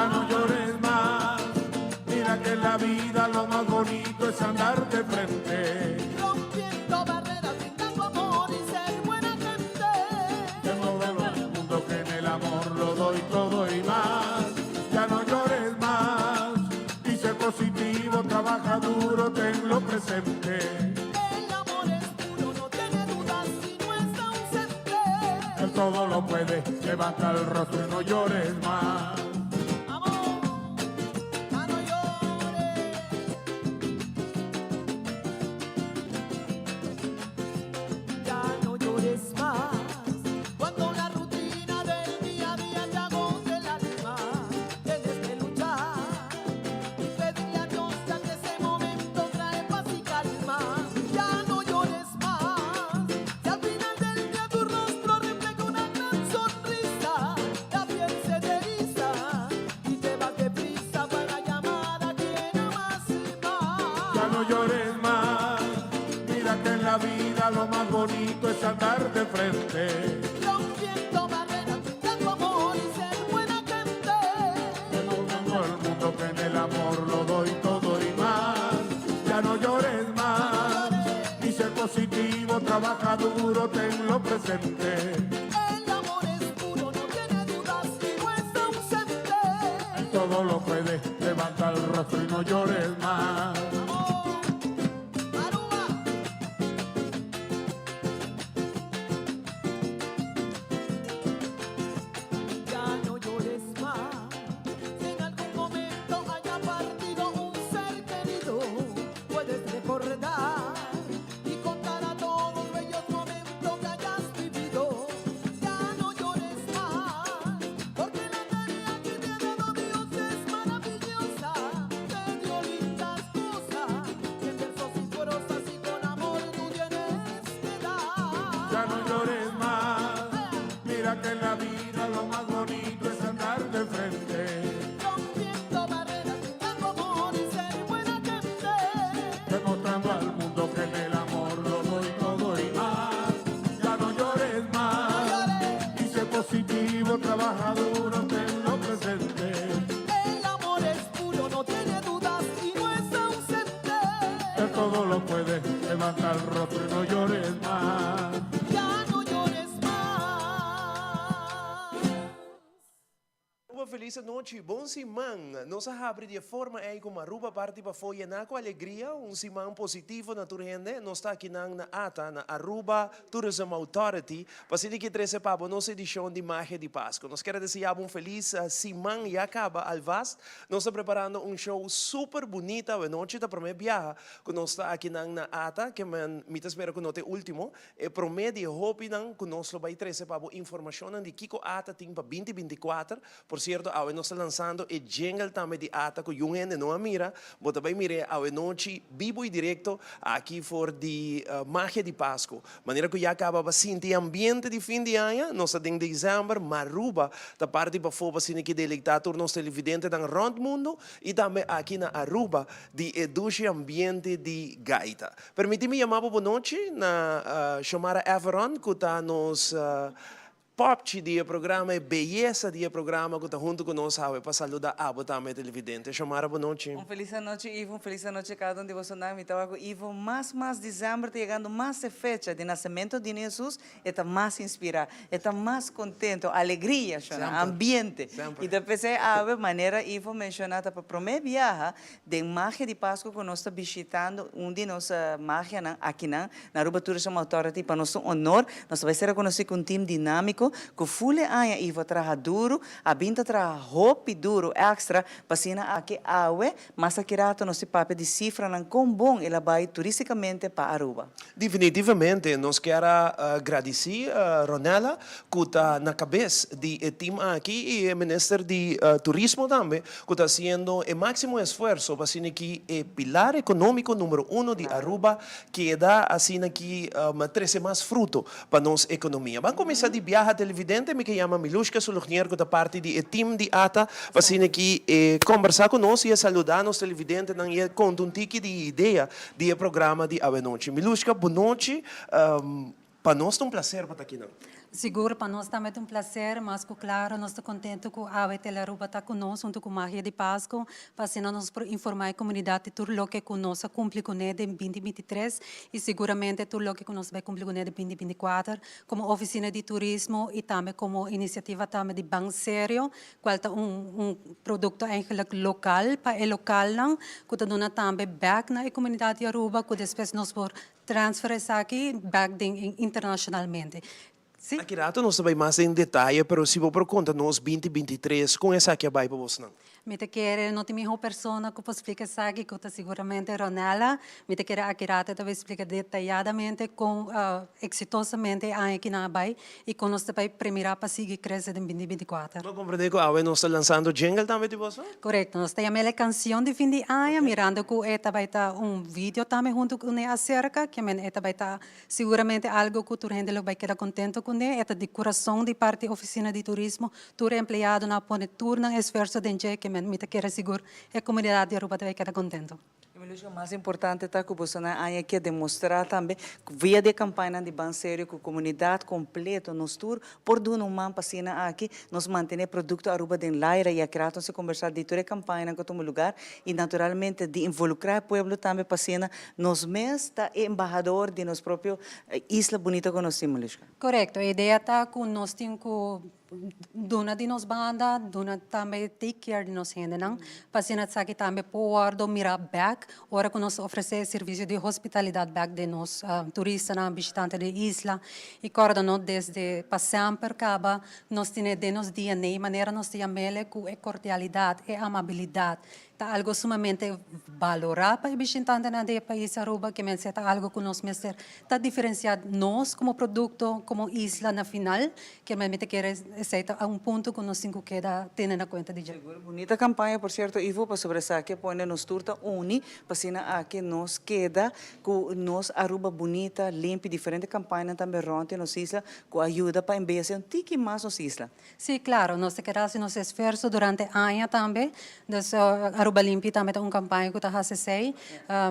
Ya no llores más, mira que en la vida lo más bonito es andar de frente. Rompiendo barreras, brindando amor y ser buena gente. Demostrando al mundo que en el amor lo doy todo y más. Ya no llores más, y sé positivo, trabaja duro, tenlo presente. El amor es puro, no tiene dudas si no está ausente. Él todo lo puede, levanta el rostro y no llores mas. Amor, ya no llores. Ya no llores mas. Cuando la rutina del día a día te agote el alma, tienes que luchar y pedirle a Dios ya que ese momento trae paz y calma. Ya no llores mas. Si al final del día tu rostro refleja una gran sonrisa, la piel se te eriza y te vas deprisa para llamar a quien amas más. Ya no llores más, mira que en la vida lo más bonito es andar de frente. Rompiendo barreras, brindando amor y ser buena gente. Demostrando al mundo que en el amor lo doy todo y más. Ya no llores más, y sé positivo, trabaja duro, tenlo presente. El amor es puro, no tiene dudas y no está ausente. Él todo lo puede, levanta el rostro y no llores mas. Amor, Aruba. Ya no llores mas. Si en algún momento haya partido un ser querido, puedes recordar y contar a todos bellos momentos que hayas vivido. Ya no llores mas, porque la tarea que te ha dado Dios es maravillosa. Te dio lindas cosas, que en versos y prosas y con amor tú tienes que dar. Ya no llores mas, mira que en la vida lo más bonito es andar de frente. Rompiendo barreras, brindando amor y ser buena gente. Demostrando al mundo que en el amor lo doy todo y más. Ya no llores mas, y sé positivo, trabaja duro, tenlo presente. El amor es puro, no tiene dudas y no está ausente. Él todo lo puede, levanta el rostro y no llores mas. Ya no llores mas. Un felis nochi, bon siman. Nos a habri di forma ey cu Aruba parti pafo yena cu alegria, un siman positivo na tur hende. Nos ta aki na ATA, na Aruba Tourism Authority, pa asina cu trece pa nos edicion di Magia di Pasco. Nos kier desea un felis siman ya caba alvast. Nos ta preparando un show super bunita, anochi ta prome biaha, cu nos ta aki na ATA, kiermen mi ta spera cu no ta e ultimo, e prome di hopi nan cu nos lo bay trece pa informacion di kico ATA tin pa 2024. Por cierto, awe nos ta lansando e jingle tambe di ATA cu yung hende no a mira, bo ta bay mira awe nochi bibo y directo aki for di Magia di Pasco. Manera cu ya caba sinti ambiente di fin di aña, nos ta den december, Maruba, ta parti pafo asina cu deleita tur nos televidente dan rond mundo y tambe aki na Aruba di e dushi ambiente di gaita. Permiti mi yama bon nochi na Shomara Everon, cu ta nos popchi di programa e beyesa di programa cu ta hunto cu nos awe pa saluda abo tambe televidente. Shomara, bon nochi. Un felis nochi, Ivo. Un felis nochi cada un di boso. Mi tawata cu Ivo, mas december ta yegando mas e fecha di nacemento di Jesus, e ta mas inspira, e ta mas contento, alegria, shona, ambiente. Semper. Y despues e manera Ivo menciona pa prome biaha di Magia di Pasco cu nos ta bishitando un di nos magia nan aki na Aruba Tourism Authority. Pa nos honor, nos ta bay ser conoci cu un team dinamico, cu full aña Ivo traha duro, a bin ta traha hopi duro extra, pa asina aki awe, mas aki rato nos papia di cifra nan con bon el a bay turisticamente pa Aruba. Definitivamente, nos kier gradici Ronella, cu ta na cabes di team aki y Minister di Turismo tambe, cu ta haciendo e maximo esfuerso pa asina cu e pilar economico number 1 di Aruba keda asina cu trece mas fruto pa nos economia. Ban cuminsa di biaha televidente, mi kier yama Milushka Solognier, cu ta parti di team di ATA, pa asina cu combersa cu nos y saluda nos televidente y conta un tiki di idea di programa di awe nochi. Milushka, bon nochi. Pa nos ta un placer pa ta aki. Sigur, pa nos tambe ta un placer, mas cu claro nos ta contento cu awe Telearuba ta cu nos hunto cu Magia di Pasco, pa asina nos por informa e comunidad di tur loke cu nos a cumpli cune den binti 23 y siguramente tur loke cu nos ta bay cumpli cune den binti 24 como oficina di turismo y tambe como iniciativa tambe di Ban Serio, cual ta un un producto eigenlijk local pa e localnan cu ta duna tambe bek na e comunidad di Aruba cu despues nos por Transfer esaki bek den internacionalmente. Si. Aki rato nos ta bai mas den detaye, pero si bo por konta nos binti 23 kon esaki a bai pa bosnan? Mi ta kere no tin miho persona ku por splika esaki ku ta siguramente Ronella. Mi ta kere aki rato e ta bai splika detayadamente kon eksitosamente e aña kinan a bai i kon nos ta bai premirá pa sigui krese den binti 24. Bo a komprendé ku awe nos ta lansando jingle tambe di boso? Korekto, nos ta yam'el e kansion di fin di aña, mirando ku e ta bai ta un video tambe huntu kuné aserka, ke men e ta bai ta siguramente algu ku tur hende lo bai keda kontento kuné. E ta di kurason di parti ofisina di turismo, tur empleadonan a pone tur nan esfuerso den dje, ke men mi ta kere sigur e komunidat di Aruba ta bai keda kontento. I mi lucha mas importante ta ku bosonan aña ke demostrá tambe ku via di e kampañanan di Ban Serio ku komunidat kompleto nos tur por duna un man pa asina aki nos mantené produkto Aruba den laira i a krea nos a kombersá di tur e kampañanan ku a tuma lugar i naturalmente di involukrá e pueblo tambe pa asina nos mes ta e embahador di nos propio isla bunita ku nos tin Malushka. Korekto, e idea ta ku nos tin ku Duna di nos banda, duna tambe take care di nos hendenan, pa asina esaki tambe por wordo mira bek ora cu nos ofrece e servicio di hospitalidad bek den nos turistanan, bishitante di e isla. Y corda no desde pa semper caba nos tene den nos DNA manera nos ta yamele cu e cordialidad, e amabilidad Ta algo sumamente balorá pa e bishintantenan di e pais Aruba, ke men ta algo ku nos mester ta diferensiá nos komo produkto, komo isla na final, ke men mi ta kere esei ta un punto ku nos tin ku keda tene na kuenta di dje. Sigur, bunita kampaña por sierto Ivo, pasobra esaki a pone nos tur ta uni pa asina aki nos keda ku nos Aruba bunita, limpi, diferente kampañanan tambe rònt di nos isla ku a yuda pa embeyesé un tiki mas nos isla. Sí, claro, nos ta keda haci nos esfuerzo durante aña tambe. Dus Aruba Limpi tambe ta un campaña cu ta haci esey.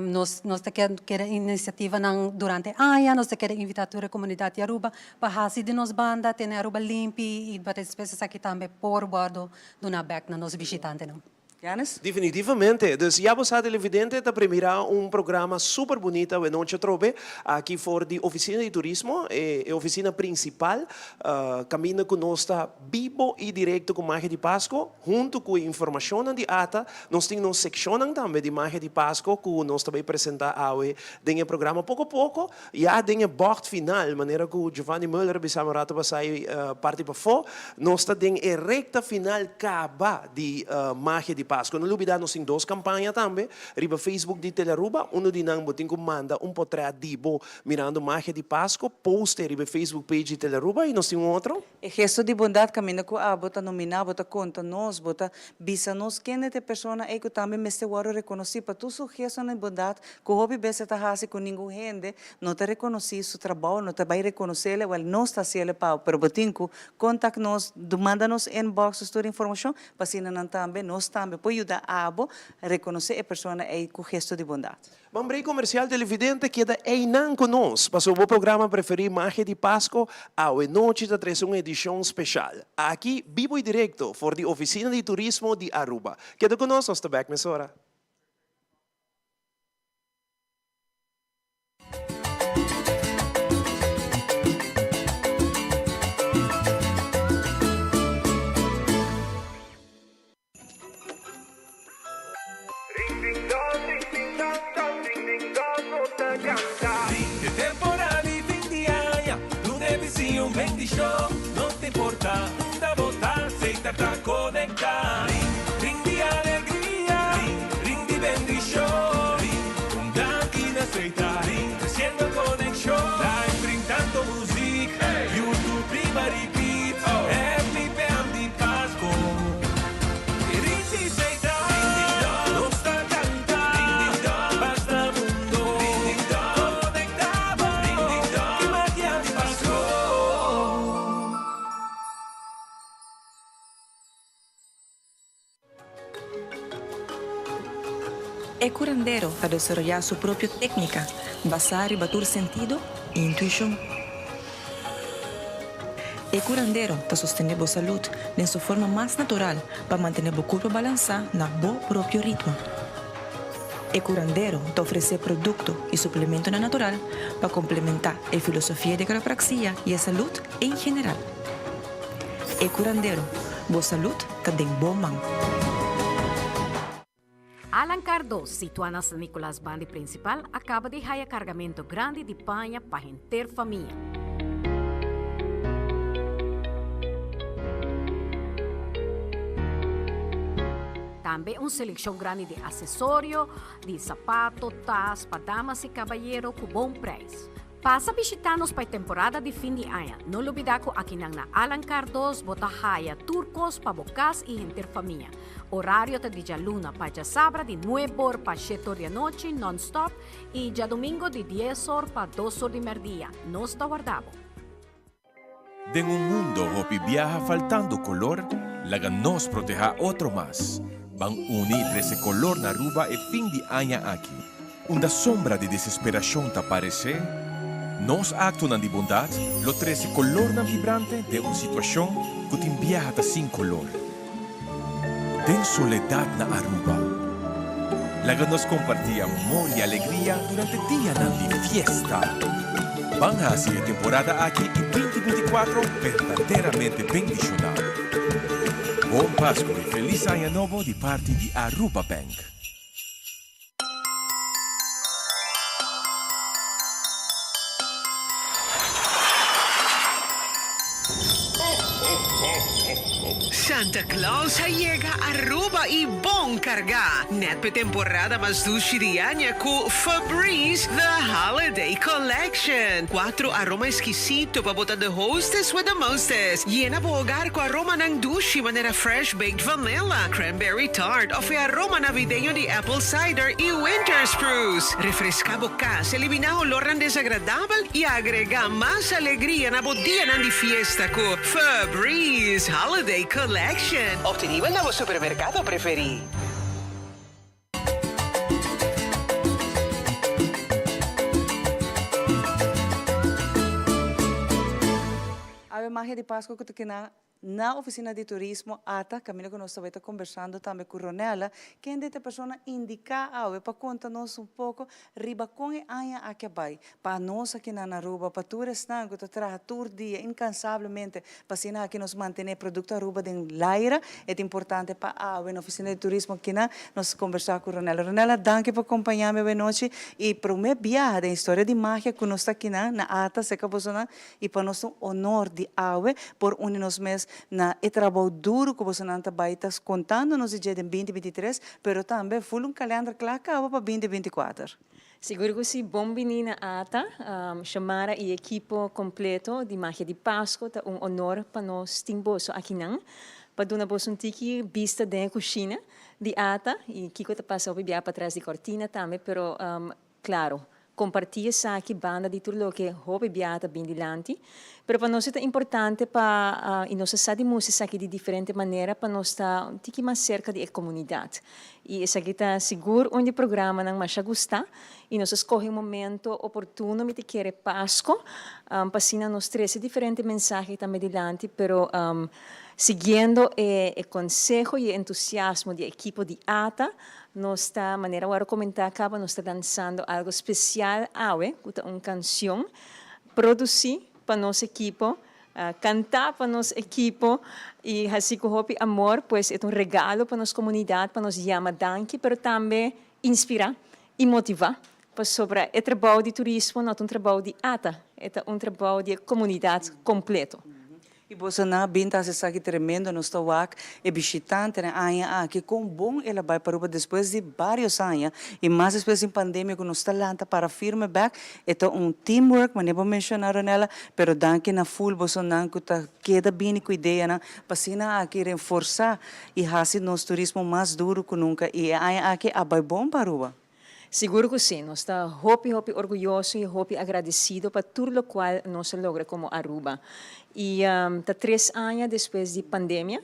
Nos nos ta keda iniciativanan durante aña, nos ta keda invita tur e comunidad di Aruba pa haci di nos banda, tene Aruba limpi y pa despues esaki tambe por wordo duna bek na nos bishitantenan. Janis? Definitivamente. Dus ya bo sa televidente ta premira un programa super bunita awenochi atrobe aki for di Oficina di Turismo, e oficina principal caminda cu nos ta bibo y directo cu Magia di Pasco hunto cu e informacionnan di ata. Nos tin nos seccionnan tambe di Magia di Pasco cu nos ta bay presenta awe den e programa poco poco Ya den e bocht final, manera ku Giovanni Muller a bisa un rato pasá e parti pafó, nos ta den e rekta final kaba di Magia di Pasku. No lubidá nos tin dos kampaña tambe riba Facebook di Telearuba. Unu di nan bo tin ku manda un potrèt di bo mirando Magia di Pasku, post e riba e Facebook page di Telearuba i nos tin un otro. E gesto di bondat kaminda ku abo ta nominá, bo ta konta nos, bo ta bisa nos kende ta e persona ei ku tambe mester wòrdu rekonosí pa tur su gestonan di bondat ku hopi bes e ta hasi ku ningun hende no ta rekonosí su trabou, no ta bai rekonosé-le, wèl nos ta hasié-le pa bo, pero bo tin ku kontak nos, manda nos inbox nos tur informashon pa asina nan tambe, nos tambe por yuda abo rekonosé e persona ei ku gesto di bondat. Ban break comercial televidente keda einan cu nos pasobra bo programa preferi Magia di Pasco awe nochi ta trece un edicion special aki bibo y directo for di Oficina di Turismo di Aruba. Keda cu nos, nos ta back mesora. Di temporada di fin di aña, duna e bisiño un bendicion. No ta importa unda bo ta, Setar ta conecta. Ring, ring di alegria, ring, ring di bendicion. Ring, un danki na Setar, ring, treciendo conexion. Live ring tanto muziek, YouTube riba repeat. Happy Pam di Pasco. E curandero ta desaroyá su propio técnica basá riba tur sentido i intuishon. E curandero ta sostene bo salud den su forma mas natural pa mantene bo curpa balansa na bo propio ritmo. E curandero ta ofrece producto y suplementonan natural pa complementa e filosofia di quiropraxia y e salud en general. E curandero, bo salud ta den bo man. Alan Cardo, situa na San Nicolas bandi principal, a caba di haya cargamento grandi di paña pa henter famia. Tambe un seleccion grandi di accesorio, di sapato, tas pa damas y cabayero cu bon prijs. Pasa bishita nos pa e temporada di fin di aña. No lubida ku akinan na Alan Cardoz bo ta haya tur kos pa bo kas i henter famia. Orario ta di djaluna pa djasabra di nuebe or pa shete or di anochi non-stop i djadumingo di dies or pa dos or di merdia. Nos ta warda bo. Den un mundo hopi biaha faltando color, laga nos proteha otro mas. Ban uni y trece color na Aruba e fin di aña aki. Unda sombra di desesperacion ta parece, nos actonan di bondad lo trece colornan vibrante den un situacion cu tin biaha ta sin color. Den soledad na Aruba. Laga nos comparti amor y alegria durante dianan di fiesta. Ban haci e temporada aki y 2024 berdaderamente bendiciona. Bon Pasco y Feliz Aña Nobo di parti di Aruba Bank. Santa Claus a yega Aruba y bon carga! Net p'e temporada mas dushi di aña cu Febreze The Holiday Collection. Cuatro aroma exquisito pa bo ta the hostess with the mostest. Yena bo hogar cu aromanan dushi manera fresh baked vanilla, cranberry tart of e aroma navideño di apple cider y winter spruce. Refresca bo cas, elimina olornan desagradabel y agrega mas alegria na bo dianan di fiesta cu Febreze Holiday Collection. Obtenibel na bo supermercado preferi. Awe magia di Pasco cu ta kina Na Oficina di Turismo ata caminda cu nos tabata conversando tambe cu Ronella, kende ta e persona indica awe pa conta nos un poco riba con e aña aki a bay. Pa nos aki na Aruba, pa tur esnan cu ta traha tur dia incansablemente pa asina aki nos mantene e producto Aruba den laira, e ta importante pa awe na Oficina di Turismo akinan nos conversa cu Ronella. Ronella, danki pa compaña mi awe nochi y prome biaha den historia di magia cu nos ta akinan na ata cerca bosonan I pa nos ta un honor di awe por uni nos mes na e trabou duru ku bosonan ta bai ta kontando nos di dje den binti 23, pero tambe ful un kalender kla kaba pa binti 24. Sigur ku si, bon bini na ata, Shamara i ekipo kompleto di Magia di Pasco ta un honor pa nos tin boso akinan pa duna boso un tiki bista den e kushina di ata i kiko ta pasa hopi bia patras di kortina tambe pero Claro, comparti esaki banda di tur loke hopi biaha ta bin dilanti, pero pa nos e ta importante pa, y nos a sa di mustra esaki di diferente manera pa nos ta un tiki mas cerca di e comunidad. Y esaki ta sigur un di programanan masha gusta y nos a scoge un momento oportuno, mi ta kere Pasco, pa asina nos trece diferente mensahe tambe dilanti, pero siguiendo e conseho y e entusiasmo di e ekipo di ata, Nos ta, manera wou a recomentá caba, nos ta dansando algo special awe, cu ta un cancion producí pa nos equipo, cantá pa nos equipo y hací cu hopi amor, pues e ta un regalo pa nos comunidad, pa nos yama danki, pero tambe inspirá y motivá, pasobra e trabou di turismo no ta un trabou di ata, e ta un trabou di e comunidad completo. I boso nan a bin ta hasi esaki tremendo, nos ta wak e bishitantenan aña aki kon bon el a bai pa Aruba despues di varios aña i mas despues di pandemia ku nos ta lanta para firme bek, e ta un teamwork manera bo menshoná Ronella, pero danki na ful boso nan ku ta keda bini ku ideanan pa asina aki renforsá i hasi nos turismo mas duru ku nunka i e aña aki a bai bon pa Aruba. Sigur cu si, nos ta hopi hopi orguyoso y hopi agradecido pa tur locual nos a logra como Aruba. Y ta tres aña despues di pandemia,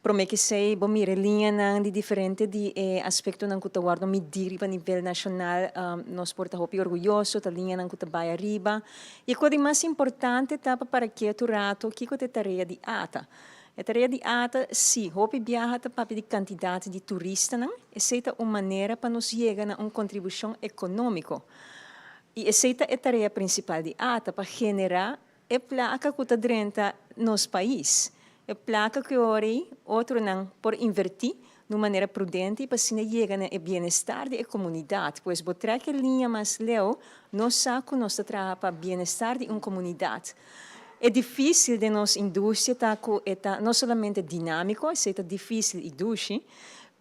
Prome ku esei bo mira e liñanan di diferente di e aspektonan ku ta wòrdu midí riba nivel nashonal, nos por ta hopi orguyoso, ta liñanan ku ta bai ariba. I e kos di mas importante ta pa para ketu rato kiko ta e tarea di ata. E tarea di ata, si, hopi biaha ta papia di kantidat di turistanan, esei ta un manera pa nos yega na un kontribushon ekonómiko. I esei ta e tarea prinsipal di ata, pa generá E plaka ku ta drenta nos pais, e plaka ku e ora ei otronan por invertí na un manera prudente i pa asina yega na e bienestar di e komunidat. Pues bo trek e liña mas leu, nos sa ku nos ta traha pa bienestar di un komunidat. E difísil den nos industria ta ku e ta no solamente dinámiko, esei ta difísil i dushi,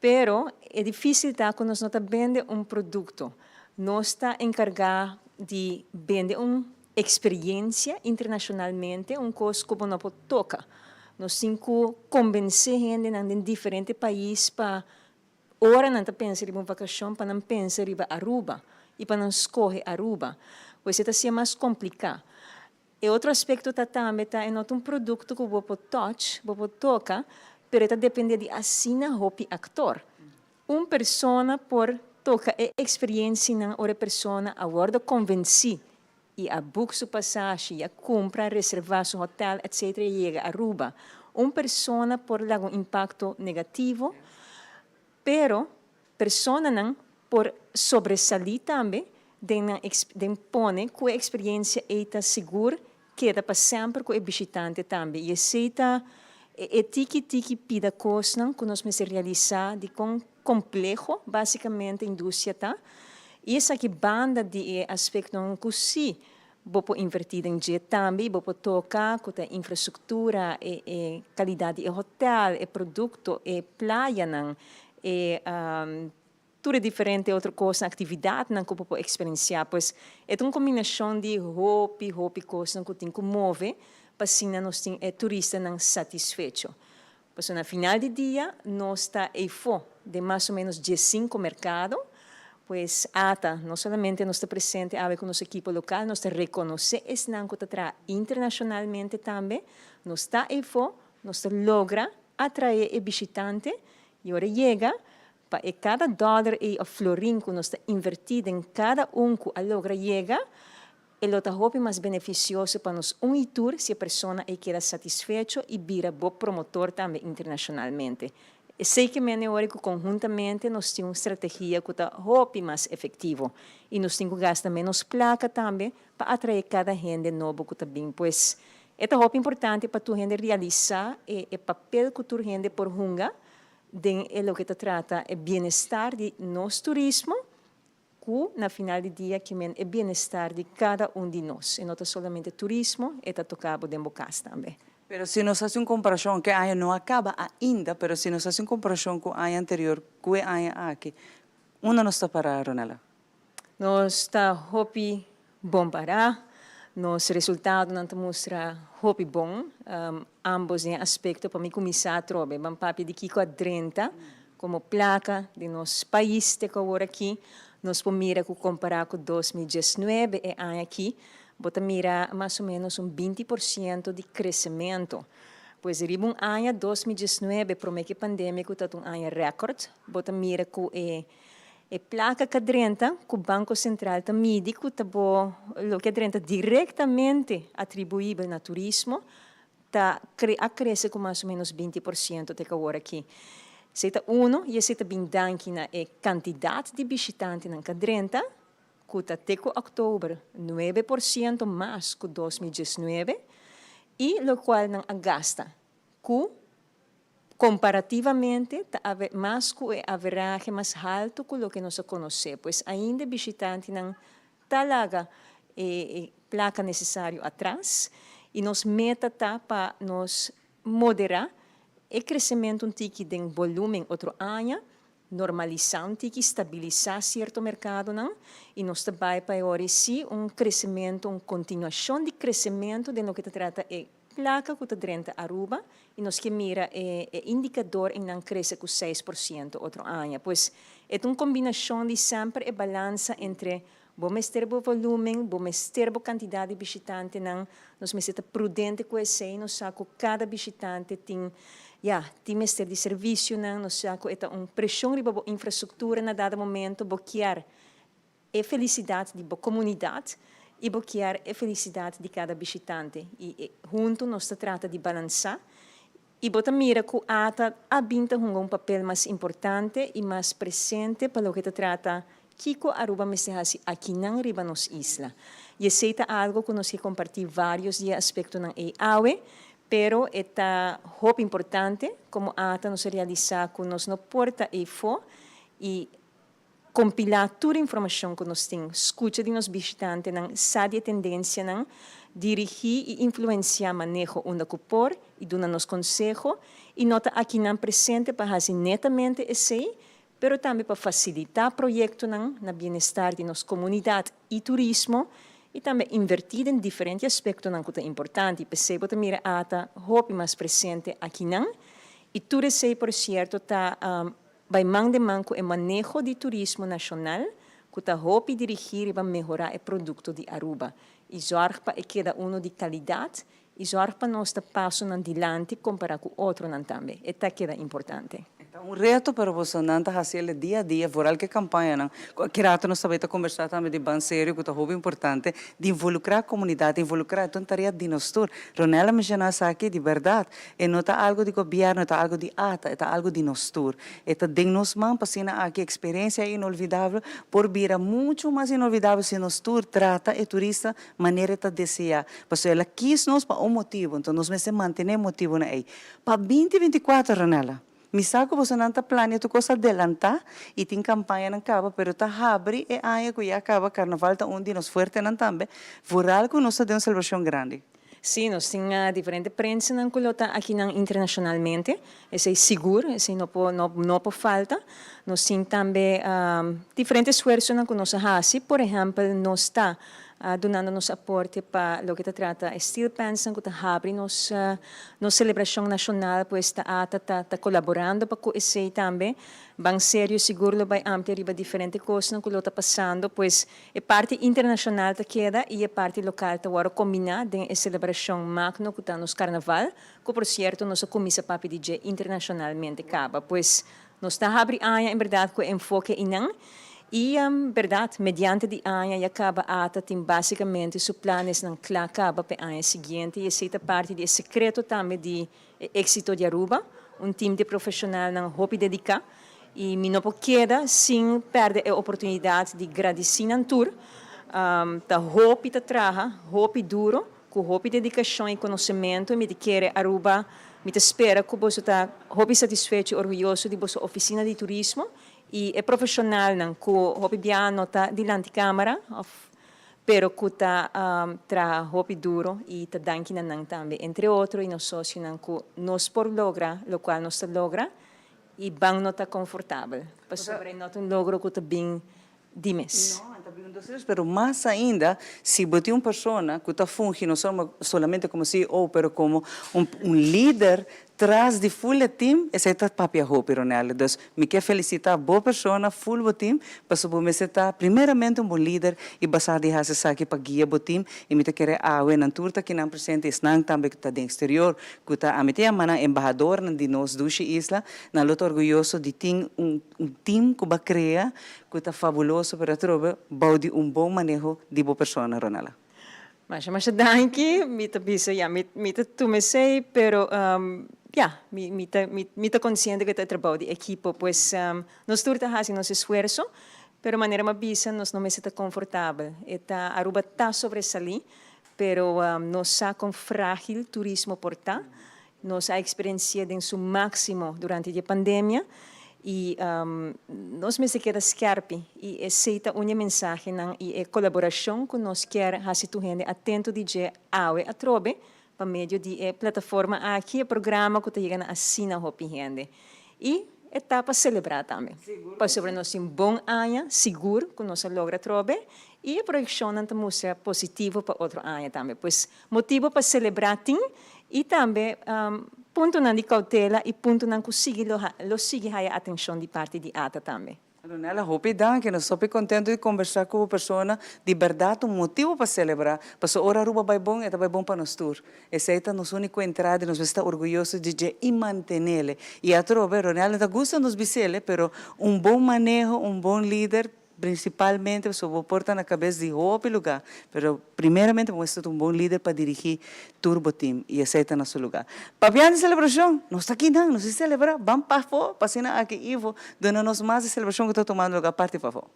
pero e difísil ta ku nos no ta bende un produkto, nos ta enkargá di bende un Experiencia internacionalmente un cos cu bo no por toca. Nos tin cu convence hendenan den diferente pais pa ora nan ta pensa riba un vacacion pa nan pensa riba Aruba y pa nan scoge Aruba. Pues e ta hacia mas complica. E otro aspecto ta tambe ta e no ta un producto cu bo por touch, bo por toca, pero e ta depende di asina hopi actor. Un persona por toca e experiencianan ora e persona a wordo convenci y a boek su pasashi y a cumpra, reserva su hotel etc. Y yega Aruba. Un persona por laga un impacto negativo, pero personanan por sobresali tambe den nan den pone cu e experiencia ey ta sigur keda pa semper cu e bishitante tambe y esey ta e tiki tiki pida cosnan cu nos mester realisa di con compleho basicamente industria ta y esaki banda di e aspectonan cu si bo por inverti den dje tambe y bo por toca cu ta infrastructura e e calidad di e hotel e producto e playanan e Tur e diferente otro kosnan, aktividatnan ku bo por eksperensiá. Pues e ta un kombinashon di hopi, hopi kosnan ku tin ku move pa asina nos tin e turistanan satisfecho. Pasobra na final di dia nos ta eifó den mas o ménos diesinku merkado. Pues ata no solamente nos ta presente awe ku nos ekipo lokal, nos ta rekonosé esnan ku ta traha internashonalmente tambe. Nos ta eifó, nos ta logra atraé e bishitante i ora e yega Pa e kada dòler ei òf florin ku nos ta invertí den kada un ku a logra yega, e lo ta hopi mas benefisioso pa nos un i tur si e persona ei keda satisfecho i bira bo promotor tambe internashonalmente. Esei ke mene ora ku konhuntamente nos tin un strategia ku ta hopi mas efektivo i nos tin ku gasta ménos plaka tambe pa atraé kada hende nobo ku ta bin. Pues, e ta hopi importante pa tur hende realisá e e papel ku tur hende por hunga den e loke ta trata e bienestar di nos turismo ku na final di dia ke men e bienestar di kada un di nos. E no ta solamente turismo, e ta toka bo den bo kas tambe. Pero si nos hasi un komparashon, ke aña no a kaba ainda, pero si nos hasi un komparashon ku aña anterior ku e aña aki, unda nos ta pará, Ronella? Nos ta hopi bon pará. Nos resultadonan ta mustra hopi bon. Ambos den e aspekto pa mi kuminsá atrobe. Ban papia di kiko a drenta komo plaka den nos pais te ku awor aki. Nos por mira ku kompará ku 2019 e aña aki bo ta mira mas o ménos un 20% di kresementu. Pues riba un aña 2019 promé ku e pandemia ku tabata un aña rèkòrt bo ta mira ku e E plaka ka drenta ku Banko Sentral ta midi ku ta bo loke a drenta direktamente atribuibel na turismo ta a krese ku mas o ménos 20% te ku awor aki. Esei ta uno i esei ta bin danki na e kantidat di bishitantenan ka drenta ku ta te ku òktober 9% mas ku 2019 i lokual nan a gasta ku Komparativamente ta mas ku e averahe mas haltu ku loke nos a konosé, pues ainda e bishitantenan ta laga e plaka nesesario atras i nos meta ta pa nos moderá e kresementu un tiki den volúmen otro aña, normalisá un tiki, stabilisá sierto merkadonan i nos ta bai pa e ora i sí un kresementu, un kontinuashon di kresementu den loke ta trata e Placa cu ta drenta Aruba y nos ke mira e e indicador en nan crece cu 6% otro aña. Pues e ta un combinacion di semper e balansa entre bo mester bo volumen, bo mester bo cantidad di bishitantenan, nos mester ta prudente cu esey, nos sa cu cada bishitante tin. Ya, tin mester di servicionan, nos sa cu e ta un presion riba bo infrastructura na dado momento, bo kier e felicidad di bo comunidad y bo kier e felicidad di cada bishitante y hunto nos ta trata di balansa y bo ta mira cu ata a bin ta hunga un papel mas importante y mas presente pa loke ta trata kico Aruba mester haci akinan riba nos isla. Y esey ta algo cu nos ke comparti varios di e aspectonan ey awe, pero e ta hopi importante como ata nos a realisa cu nos no por ta eyfo y Kompilá tur informashon ku nos tin, skucha di nos bishitantenan, sa di e tendensianan, dirigí i influensiá maneho unda ku por i duna nos konseho, i no ta akinan presente pa hasi netamente esei, pero tambe pa fasilitá proyektonan na bienestar di nos komunidat i turismo i tambe invertí den diferente aspektonan ku ta importante i p'esei bo ta mira ata hopi mas presente akinan i tur esei por sierto ta Bai man den man ku e maneho di turismo nashonal ku ta hopi dirigí riba mehorá e produkto di Aruba i zòrg pa e keda unu di kalidat i zòrg pa nos ta pasonan dilanti kompará ku otronan tambe. E ta keda importante. E ta un reto pero bosonan ta hasi el dia a dia vooral ku e kampañanan. Ku aki rato nos ta bai ta kombersá tambe di ban serio ku ta hopi importante di involukrá komunidat, involukrá e ta un tarea di nos tur. Ronel a menshoná esaki di bèrdat. E no ta algo di gobierno, e ta algo di ata, e ta algo di nos tur. E ta den nos man pa asina aki experiencia inolvidabel por bira mucho mas inolvidabel si nos tur trata e turista manera e ta desea. Pasobra el a kis nos pa un motibo, enton nos mester mantene e motibonan ey. Pa binti 24, Ronella, mi sa cu bosonan ta plania tur cos adelanta y tin campañanan caba, pero ta habri e aña cu ya caba, Carnaval ta un di nos fuertenan tambe, vooral cu nos ta den un celebracion grandi. Sí, nos tin diferente prensanan cu lo ta akinan internacionalmente, esey sigur, esey no por no no por falta. Nos tin tambe diferente esfuerzonan cu nos a haci, por ehempel nos ta dunando nos aporte pa loke ta trata e steel pansnan cu ta habri nos nos celebracion nacional, pues ta ata ta ta colaborando pa cu esey tambe. Ban serio sigur lo bay amplia riba diferente cosnan cu lo ta pasando, pues E parti internashonal ta keda i e parti lokal ta wòrdu kombiná den e selebrashon magno ku ta nos karnaval, ku por sierto nos a kuminsá papia di dje internashonalmente kaba. Pues nos ta habri aña en bèrdat ku e enfoke einan i bèrdat mediante di aña ya kaba ata tin básikamente su planesnan kla kaba pa e aña siguiente i esei ta parti di e sekreto tambe di E éxito di Aruba, un team di profesionalnan hopi dedica y mi no por keda sin perde e oportunidad di gradici nan tur. Ta hopi ta traha, hopi duro, cu hopi dedicacion y conocemento y mi ta kere Aruba, mi ta spera cu boso ta hopi satisfecho y orguyoso di boso oficina di turismo y e profesionalnan cu hopi bia no ta dilanti camara of pero cu ta traha hopi duro y ta danki na nan tambe, entre otro y nos socionan cu nos por logra locual nos ta logra y ban no ta confortabel, pasobra e no ta un logro cu ta bin di mes. No, ta bin dos tres, pero mas ainda si bo tin un persona cu ta fungi no solamente como CEO pero como un lider Tras di full e team, esei ta papia hopi Ronello. Dus mi ke felicita bo persona, full bo team, pasobra bo mester ta primeramente un bon lider y basa di haci esaki pa guia bo team y mi ta kere awe nan tur ta kinan presente, esnan tambe cu ta den exterior cu ta ami ta yama nan embahadornan di nos dushi isla, nan lo ta orguyoso di tin un un team cu bo a crea cu ta fabuloso pero atrobe bou di un bon maneho di bo persona Ronella. Masha masha danki, mi ta bisa ya mi mi ta tuma esei pero ya mi mi ta mi ta konsiente ku e ta e trabou di ekipo pues nos tur ta hasi nos esfuerso pero manera mi a bisa nos no mester ta konfortabel e ta Aruba ta sobresalí pero nos sa kon fragil turismo por ta Nos a eksperensi'é den su máksimo durante di e pandemia i nos mester keda skèrpi i esei ta un di e mensahenan i e kolaborashon ku nos kier hasi tur hende atento di dje awe atrobe pa medio di e plataforma aki, e programa ku ta yega na asina hopi hende. I e ta pa selebrá tambe pasobra nos tin bon aña sigur ku nos a logra atrobe i e proyekshonnan ta mustra positivo pa otro aña tambe. Pues Motibo pa selebrá tin i tambe puntonan di koutela i puntonan ku sigui lo lo sigui haya atenshon di parti di ata tambe. Ronella, hopi danki. Nos hopi contento di conversa cu bo persona. Di berdad un motibo pa celebra. Pasobra ora Aruba bay bon, e ta bay bon pa nos tur. Esey ta nos unico entrada y nos mester ta orguyoso di dje y mantenele. Y atrobe, Ronella no ta gusta nos bisele, pero un bon maneho, un bon lider, Principalmente pasobra bo por ta na cabes di hopi lugar, pero primeramente bo mester ta un bon lider pa dirigi tur bo team y esey ta na su lugar. Papiando di celebracion, nos ta kinan, nos di celebra, ban pafo pa asina aki Ivo duna nos mas di celebracion cu ta tumando lugar parti pafo.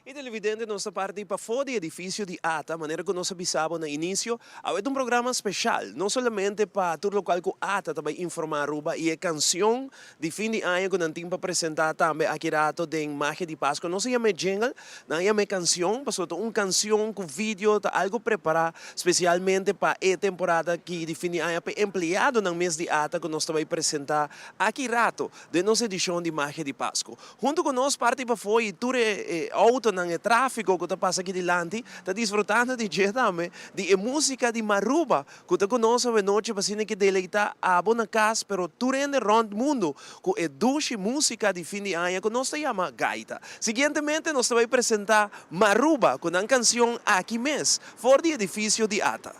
Y televidente nos ta parti pafo di edificio di ata, manera cu nos a bisa bo na inicio, Awe ta un programa special, no solamente pa tur locual cu ata ta bay informa Aruba y e cancion di fin di aña cu nan tin pa presenta tambe aki rato den Magia di Pascua. Nos a yama e jingle, nan a yama e cancion, pasobra ta un cancion cu video, ta algo prepara specialmente pa e temporada aki di fin di aña pa e empleadonan mes di ata cu nos ta bay presenta aki rato den nos edicion di Magia di Pascua. Hunto cu nos parti pafó y tur e autonan, e trafico cu ta pasa aki dilanti ta disfrutando di dje tambe, di e musica di Maruba cu ta cu nos awenochi pa asina ke deleita abo na cas pero tur hende rond mundo cu e dushi musica di fin di aña cu nos ta yama gaita. Siguientemente nos ta bay presenta Maruba cu nan cancion Aki Mes for di edificio di ata.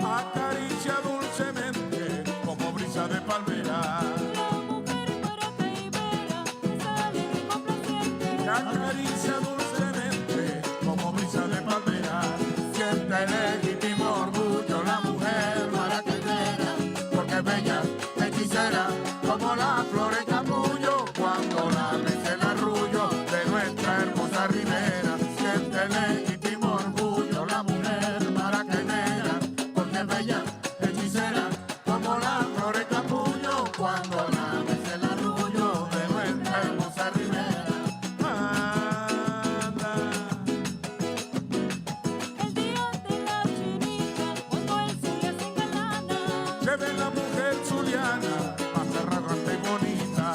Acaricia dulcemente como brisa de palmera. Acaricia dulcemente como brisa de palmera. Siente el legítimo orgullo la mujer maracaibera, porque es bella, hechicera, como la flor en capullo, cuando la mece el arrullo de nuestra hermosa ribera. Siente el legítimo orgullo la mujer maracaibera, porque es bella, hechicera, como la flor en capullo, cuando la mece el arrullo de nuestra hermosa ribera. Anda. El día de la chinita, cuando el Zulia se engalana. Se ve la mujer zuliana, más arrogante y bonita.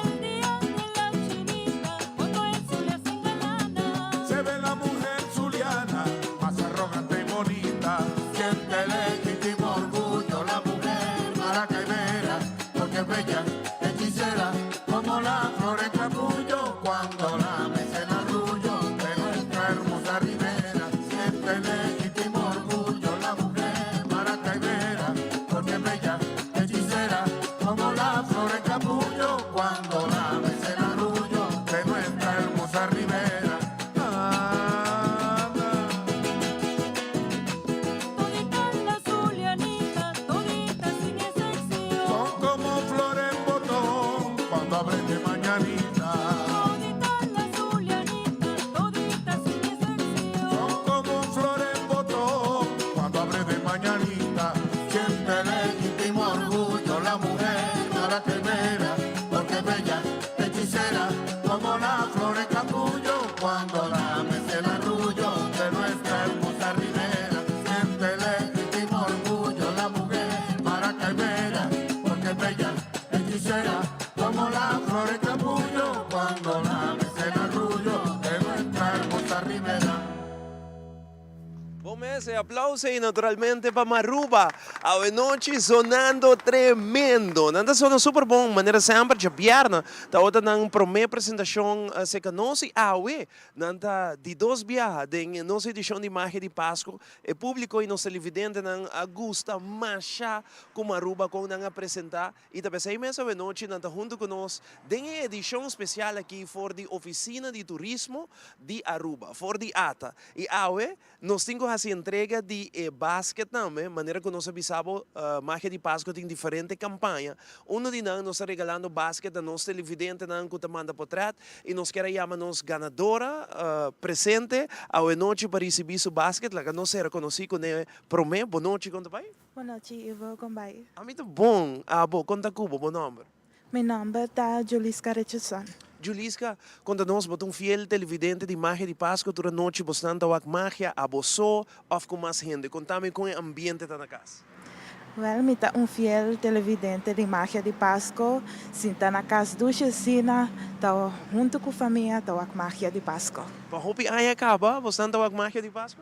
El día de la chinita, cuando el Zulia se engalana. Se ve la mujer zuliana, más arrogante y bonita. Siente legítimo orgullo la mujer maracaibera, porque es bella, hechicera, como la flor en capullo, cuando la mece el arrullo de nuestra hermosa ribera. Siente legítimo orgullo la mujer maracaibera, porque es bella, hechicera, como la flor en capullo, cuando la mece el arrullo de nuestra hermosa ribera. Anda. Toditas las zulianitas, toditas sin excepción. Son como flores en botón cuando abren de mañanita. Toditas las zulianitas, toditas sin excepción. Son como flores en botón cuando abre de mañanita. Siente legítimo orgullo la mujer maracaibera, porque es bella, hechicera, como la flor en capullo cuando la mece el arrullo de nuestra hermosa ribera. Siente legítimo orgullo la mujer maracaibera, porque es bella, hechicera, como la flor en capullo cuando la mece el arrullo de nuestra hermosa ribera. Bon mes, e aplauso y naturalmente pa Maruba. Awenochi sonando tremendo. Nan ta sona super bon, manera semper djabièrnè tabata nan promé presentacion cerca nos y awe nan ta di dos biaha den nos edicion di Magia di Pasco. E publico y nos televidentenan a gusta masha cu Maruba con nan a presenta y ta pesey mes awenochi nan ta hunto cu nos den e edicion special aki for di Oficina di Turismo di Aruba, for di ata. Y awe nos tin cu haci entrega di e basket tambe, manera cu nos a bisa bo, Magia di Pasco tin diferente campaña. Uno di nan nos ta regalando basket na nos televidentenan cu ta manda potret y nos kier a yama nos ganadora presente awe nochi pa ricibi su basket. Laga nos sera conoci cu ne prome. Bo nochi, con ta bay? Bo nochi, Ivo, con bay? Ami ta bon. Abo, con ta cu bo? Bo nomber? Mi nomber ta Juliska Richardson. Juliska, konta nos, bo ta un fiel televidente di Magia di Pasco, tur anochi bosnan ta wak magia, abo so of ku mas hende? Konta mi kon e ambiente ta na kas. Wel, mi ta un fiel televidente di Magia di Pasco, sinta na cas dushi asina, ta hunto cu famia ta wak Magia di Pasco. Pa hopi aña caba bosnan ta wak Magia di Pasco?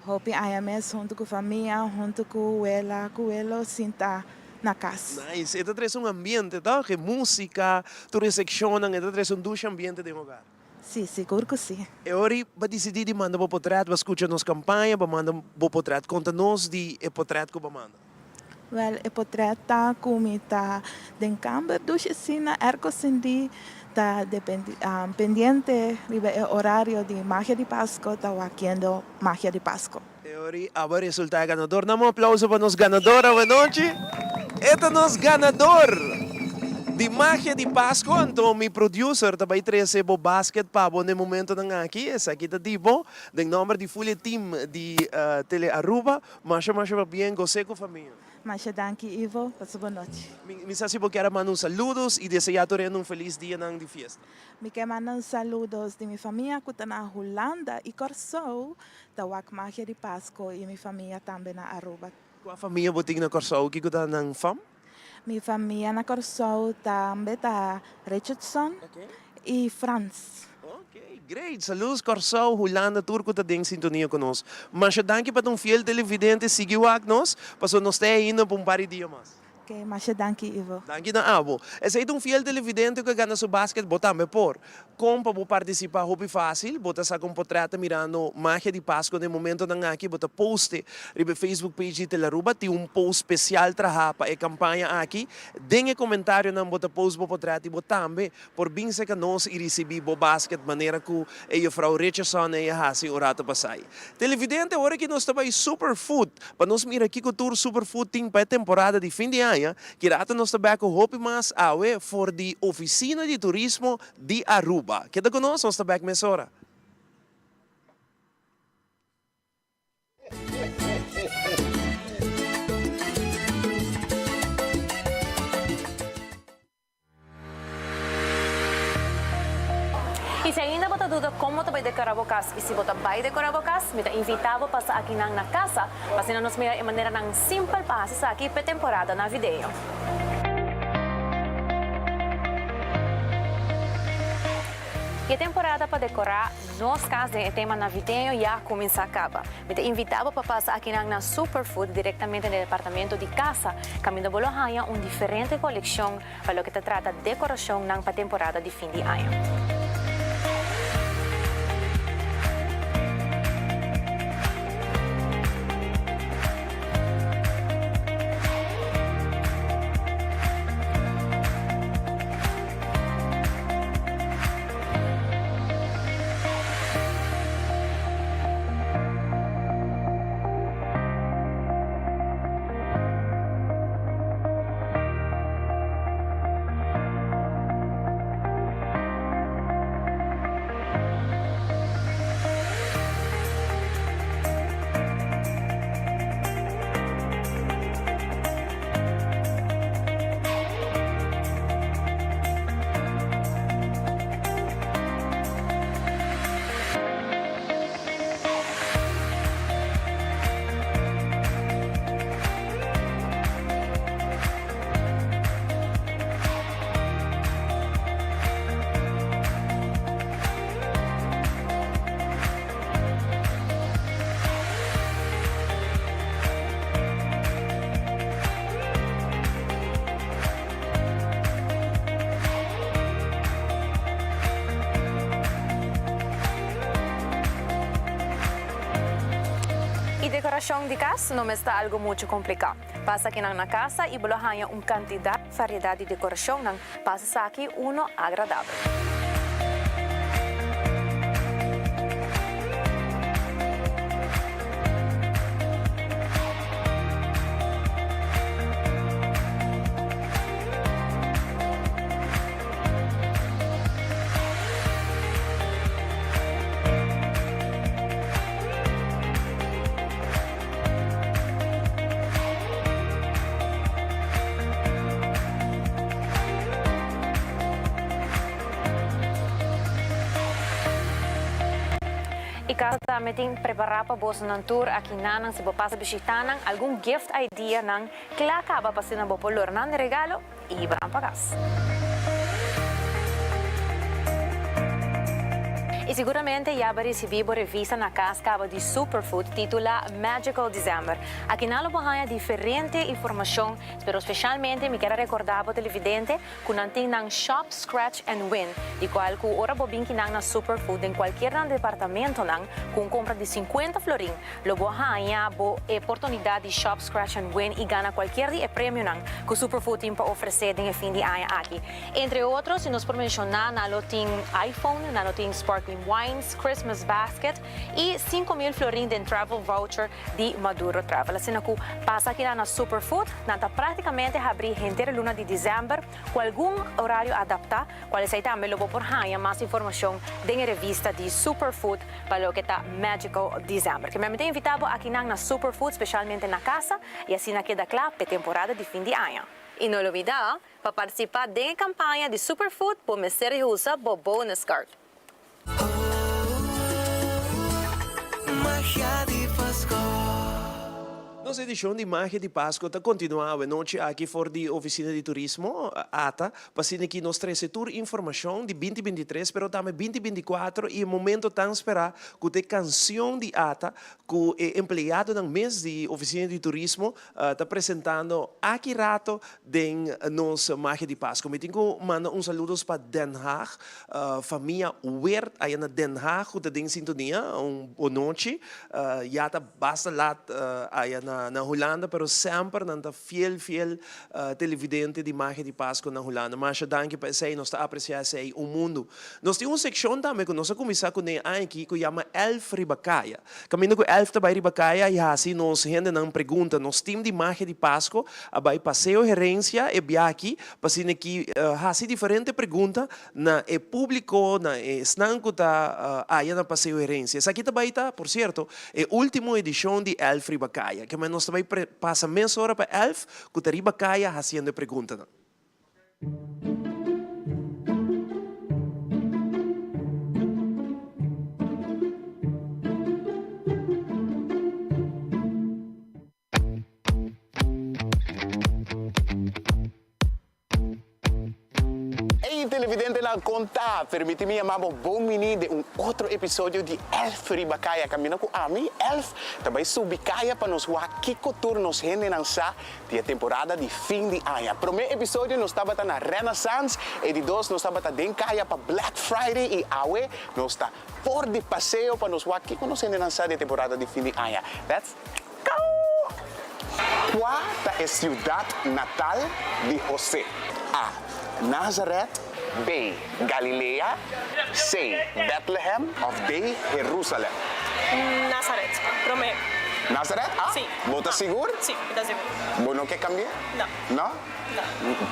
Hopi aña mes hunto cu famia, hunto cu wela, cu welo, sinta na cas. Nice, e ta trece un ambiente toch? E musica, tur e seccionnan, e ta trece un dushi ambiente den hogar. Si, sigur cu si. E ora ei bo a disidí di manda bo potret, bo a skucha nos kampaña, bo a manda bo potret. Konta nos di e potret ku bo a manda. Wèl, e potret ta ku mi ta den kamber dushi asina, airco sindí, ta pendiente riba e orario di Magia di Pasco, ta wakiendo Magia di Pasco. E ora ei abo a resultá e ganador. Dam un aplauso pa nos ganador awanochi. E ta nos ganador di Magia di Pasco. Anto mi producer ta bai trece bo basket pa bo n'e momentonan aki. Esaki ta di bo den nomber di full e team di Tele Aruba. Masha masha pabien, gos'é cu famia. Masha danki Ivo, pasa bo nochi. Mi sa si bo kier a manda un saludos y desea tur hende un feliz dianan di fiesta. Mi ke manda un saludos di mi famia cu ta na Hulanda y Corsou ta wak magia di Pasco y mi famia tambe na Aruba. Cua famia bo tin na Corsou? Kico ta nan fam? Mi famia na Corsou tambe ta Richardson y Frans. Ok, great! Saludos Corsou, Hulanda, tur cu ta den sintonia cu nos. Masha danki pa ta un fiel televidente, sigui wak nos, pasobra nos ta ainda pa un par di dia mas. Ok, masha danki Ivo. Danki na abo. Esei ta un fiel televidente ku a gana su basket, bo tambe por. Kon pa bo partisipá hopi fásil, bo ta saka un potrèt mirando Magia di Pasco den momentonan aki, bo ta poste riba e Facebook page di Telaruba, tin un post spesial trahá pa e kampaña aki. Den e komentarionan bo ta post bo potrèt i bo tambe por bin serka nos i risibí bo basket manera ku e jufrou Richardson ei a hasi un rato pasai. Televidente, ora ki nos ta bai Superfood Pa nos mira kiko tur Superfood tin pa e temporada di fin di aña, ki rato nos ta bek ku hopi mas awe for di Oficina di Turismo di Aruba. Keda ku nos, nos ta bek mesora. Y si ainda bo ta duda con bo ta bay decora bo cas y si bo ta bay decora bo cas, mi ta invita bo pasa akinan na casa pa asina nos mira e maneranan simpel pa haci esaki p'e temporada navideño. Y e temporada pa decora nos cas den e tema navideño ya a cuminsa caba. Mi ta invita bo pa pasa akinan na Superfood directamente na e departamento di casa caminda bo lo haya un diferente coleccion pa loke ta trata decoracionnan pa temporada di fin di aña. E decoracion di cas no mester ta algo mucho complica. Pasa kinan na casa y bo lo haña un cantidad variedad di decoracionnan pa haci esaki uno agradabel. Casa tambe tin prepara pa bosonan tur akinanan si bo pasa bishita nan algun gift idea nan kla kaba pa asina bo por lora nan di regalo y hiba nan pa cas. Y siguramente ya bo a ricibi bo revista na cas caba di Superfood titula Magical December. Akinan lo bo haña diferente informacion pero specialmente mi kier a recorda bo televidente cu nan tin nan Shop, Scratch and Win, di cual cu ora bo bin kinan na Superfood den cualkier nan departamentonan cu un compra di 50 florin lo bo haña bo e portunidad di Shop, Scratch and Win y gana cualkier di e premionan cu Superfood tin pa ofrece den e fin di aña aki. Entre otro, si nos por menciona, nan lo tin iPhone, nan lo tin sparkling wines, Christmas basket y 5000 florin den travel voucher di Maduro Travel. Asina cu pasa aki na Superfood, nan ta practicamente habri henter e luna di december cu algun horario adapta, cual esey tambe lo bo por haya mas informacion den e revista di Superfood pa loke ta Magical December. Ke mi ta invita bo akinan na Superfood, specialmente na casa, y asina keda cla p'e temporada di fin di aña. Y no lubida, pa participa den e campaña di Superfood bo mester di usa bo bonus card. Magia di Pasco. Nos edishon di Magia di Pasco ta kontinuá awe nochi aki for di Ofisina di Turismo, ata, pa asina ki nos trese tur informashon di binti 23 pero tambe binti 24 i e momento tan sperá ku ta e kansion di ata ku e empleadonan mes di Ofisina di Turismo ta presentando aki rato den nos Magia di Pasco. Mi tin ku manda un saludos pa Den Haag. Famia Weert aya na Den Haag ku ta den sintonia, un bonochi. Ya ta basta lat aya na Hulanda pero semper nan ta fiel fiel televidente di Magia di Pasco na Hulanda. Masha danki pa esei, nos ta aprecia esei un mundu. Nos tin un sekshon tambe ku nos a kuminsá kuné aña aki ku yama Elf riba kaya. Kaminda ku Elf ta bai riba kaya i hasi nos hendenan pregunta. Nos tim di Magia di Pasco a bai Paseo Herencia e bia aki Pa asina ki hasi diferente pregunta na e públiko, na e esnan ku ta aya na Paseo Herencia. Esaki ta bai ta, por sierto, e último edishon di Elf riba kaya. Ke nos ta bai pasa mesora pa Elf ku ta riba kaya hasiendo e preguntanan. Ey televidentenan kon ta? Permiti mi yama bo bon bini den un otro episodio di Elf riba kaya. Kaminda ku ami, Elf, ta bai subi kaya pa nos wak kiko tur nos hendenan sa di e temporada di fin di aña. Promé episodio nos tabata na Renaissance, e di dos nos tabata den kaya pa Black Friday i awe nos ta for di paseo pa nos wak kiko nos hendenan sa di e temporada di fin di aña. Let's go! Kua ta e siudat natal di Hosé? A. Nazaret B. Galilea C. Bètlehem òf D. Herúsalèm? Nazaret, promé. Nazaret? A. Sí. Bo ta sigur? Sí, mi ta sigur. Bo no ke kambi'é? No. No? No.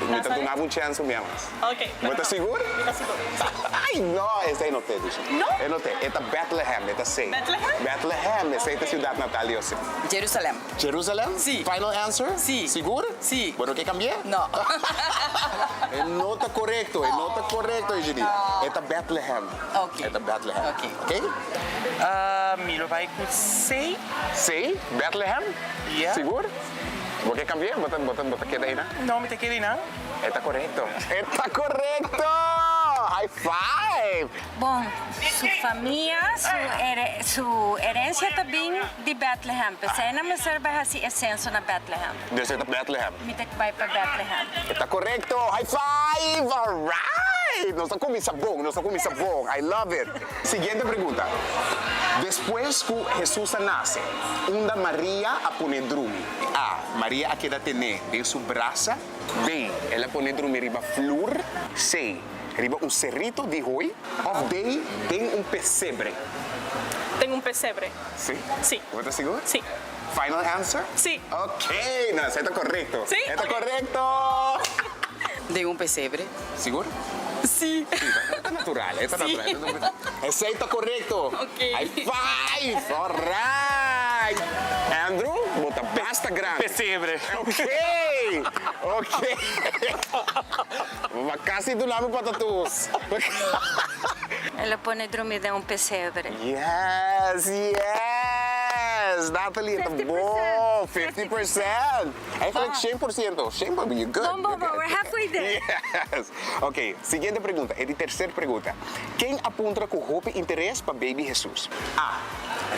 Mi ta duna bo un chèns un bia mas. Ok. Bo ta sigur? Mi ta sigur, sí. Ay, no, esei no te, Dushi. No? E no te. E ta Bethlehem, e ta sei. Bethlehem? Bethlehem, esei ta siudat natal di José. Jerusalem. Jerusalem? Sí. Final answer? Sí. Sigur? Sí. Bo no ke kambi'é? No. E no ta korekto, e no ta korekto, Eugenie. E ta Bethlehem. Ok. E ta Bethlehem. Ok. Ok? Mi lo bai ku C. C? Bethlehem? Yeah. Sigur? Bo ke kambi'é? Bo ta, bo ta, bo ta keda einan? No, mi ta keda einan. E ta korekto. E ta korekto! High five! Bon, su famia, su here, su herencia ta bin di Bethlehem. P'esei nan mester bai hasi e censo na Bethlehem. Dus e ta Bethlehem. Mi ta bai pa Bethlehem. E ta korekto! High five! Alright! Nos a kuminsá bon, nos a kuminsá bon. I love it! Siguiente pregunta. Despues ku Hesus a nase, unda Maria a pone drumi? A. Maria a keda ten'é den su brasa. B. El a pone drumi riba flur. C. Riba un serito di hoi. Òf D. Den un pesebre. Den un pesebre. Sí? Sí. Bo ta sigur? Sí. Final answer? Sí. Ok, no, esei ta korekto. Sí? E ta korekto! Den un pesebre. Sigur? Sí. Sí, e ta natural, e ta natural. Esei ta korekto. Ok. High five! Alright! Andrew, bo ta basta grandi. Pesebre. Ok, ok. Bo a kasi duna mi patatus. El a pone drumi den un pesebre. Yes, yes! Natalie, ta bon! 50 percent! Eigenlijk 100%. 100, you're good. Bon, bon, bon, we're halfway there. Yes! Ok, siguiente pregunta, e di tercer pregunta. Ken a puntra cu hopi interes pa baby Jesus? A.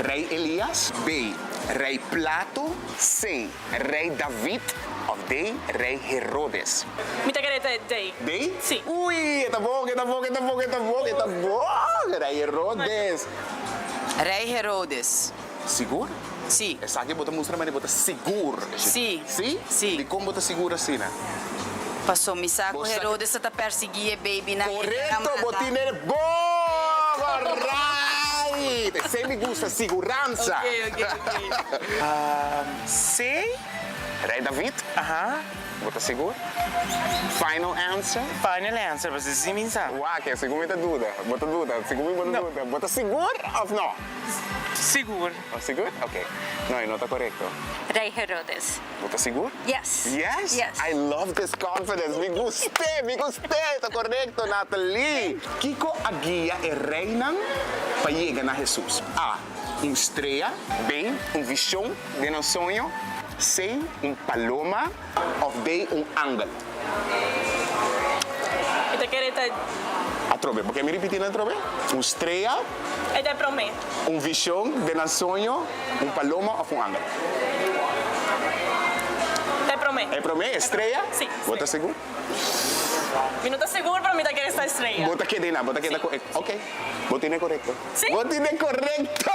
Rey Elias. B. Rey Plato. C. Rey David. Of D. Rey Herodes. Mi ta kere ta e D. D? Si. Ui, e ta bon, e ta bon, e ta bon, e ta bon, e ta bon! Rey Herodes. Rey Herodes. Sigur? Si. Esaki bo ta mustra manera bo ta sigur. Si. Si? Si. Dikon bo ta sigur asina? Paso mi sa ku Bo sa ke. Herodes ta ta persiguí e babynan e ker a Korekto! Bo mata. tine bon! Alright! Esei mi gusta, siguransa. Oké, oké, oké. Si. Rei David? Aha. Bo ta sigur? Final answer? Final answer, pasobra si mi sa. Wak, segun mi ta duda. Bo ta duda, segun mi bo ta duda. Bo ta sigur of no? Sigur. Oh, sigur? Ok. No, e no ta korekto. Rei Herodes. Bo ta sigur? Yes. Yes? Yes. I love this confidence. Mi gust'é, mi gust'é. Ta korekto, Natalie. Kiko a guia e reinan pa yega na Hesus? A. Un strea. B. Un vishon den nan soño. C. Un paloma. Of D. Un angel. Mi ta kere ta. Atrobe, bo ke mi ripiti nan atrobe? Un strea. E ta e prome. Un vision den nan soño, un paloma of un angel? Ta e prome. E prome, e strea? Si. Bo ta sigur? Mi no ta sigur, pero mi ta kere sta e strea. Bo ta keda einan, bo ta keda ku e, ok. Bo tin e korekto. Si. Bo tin e korekto!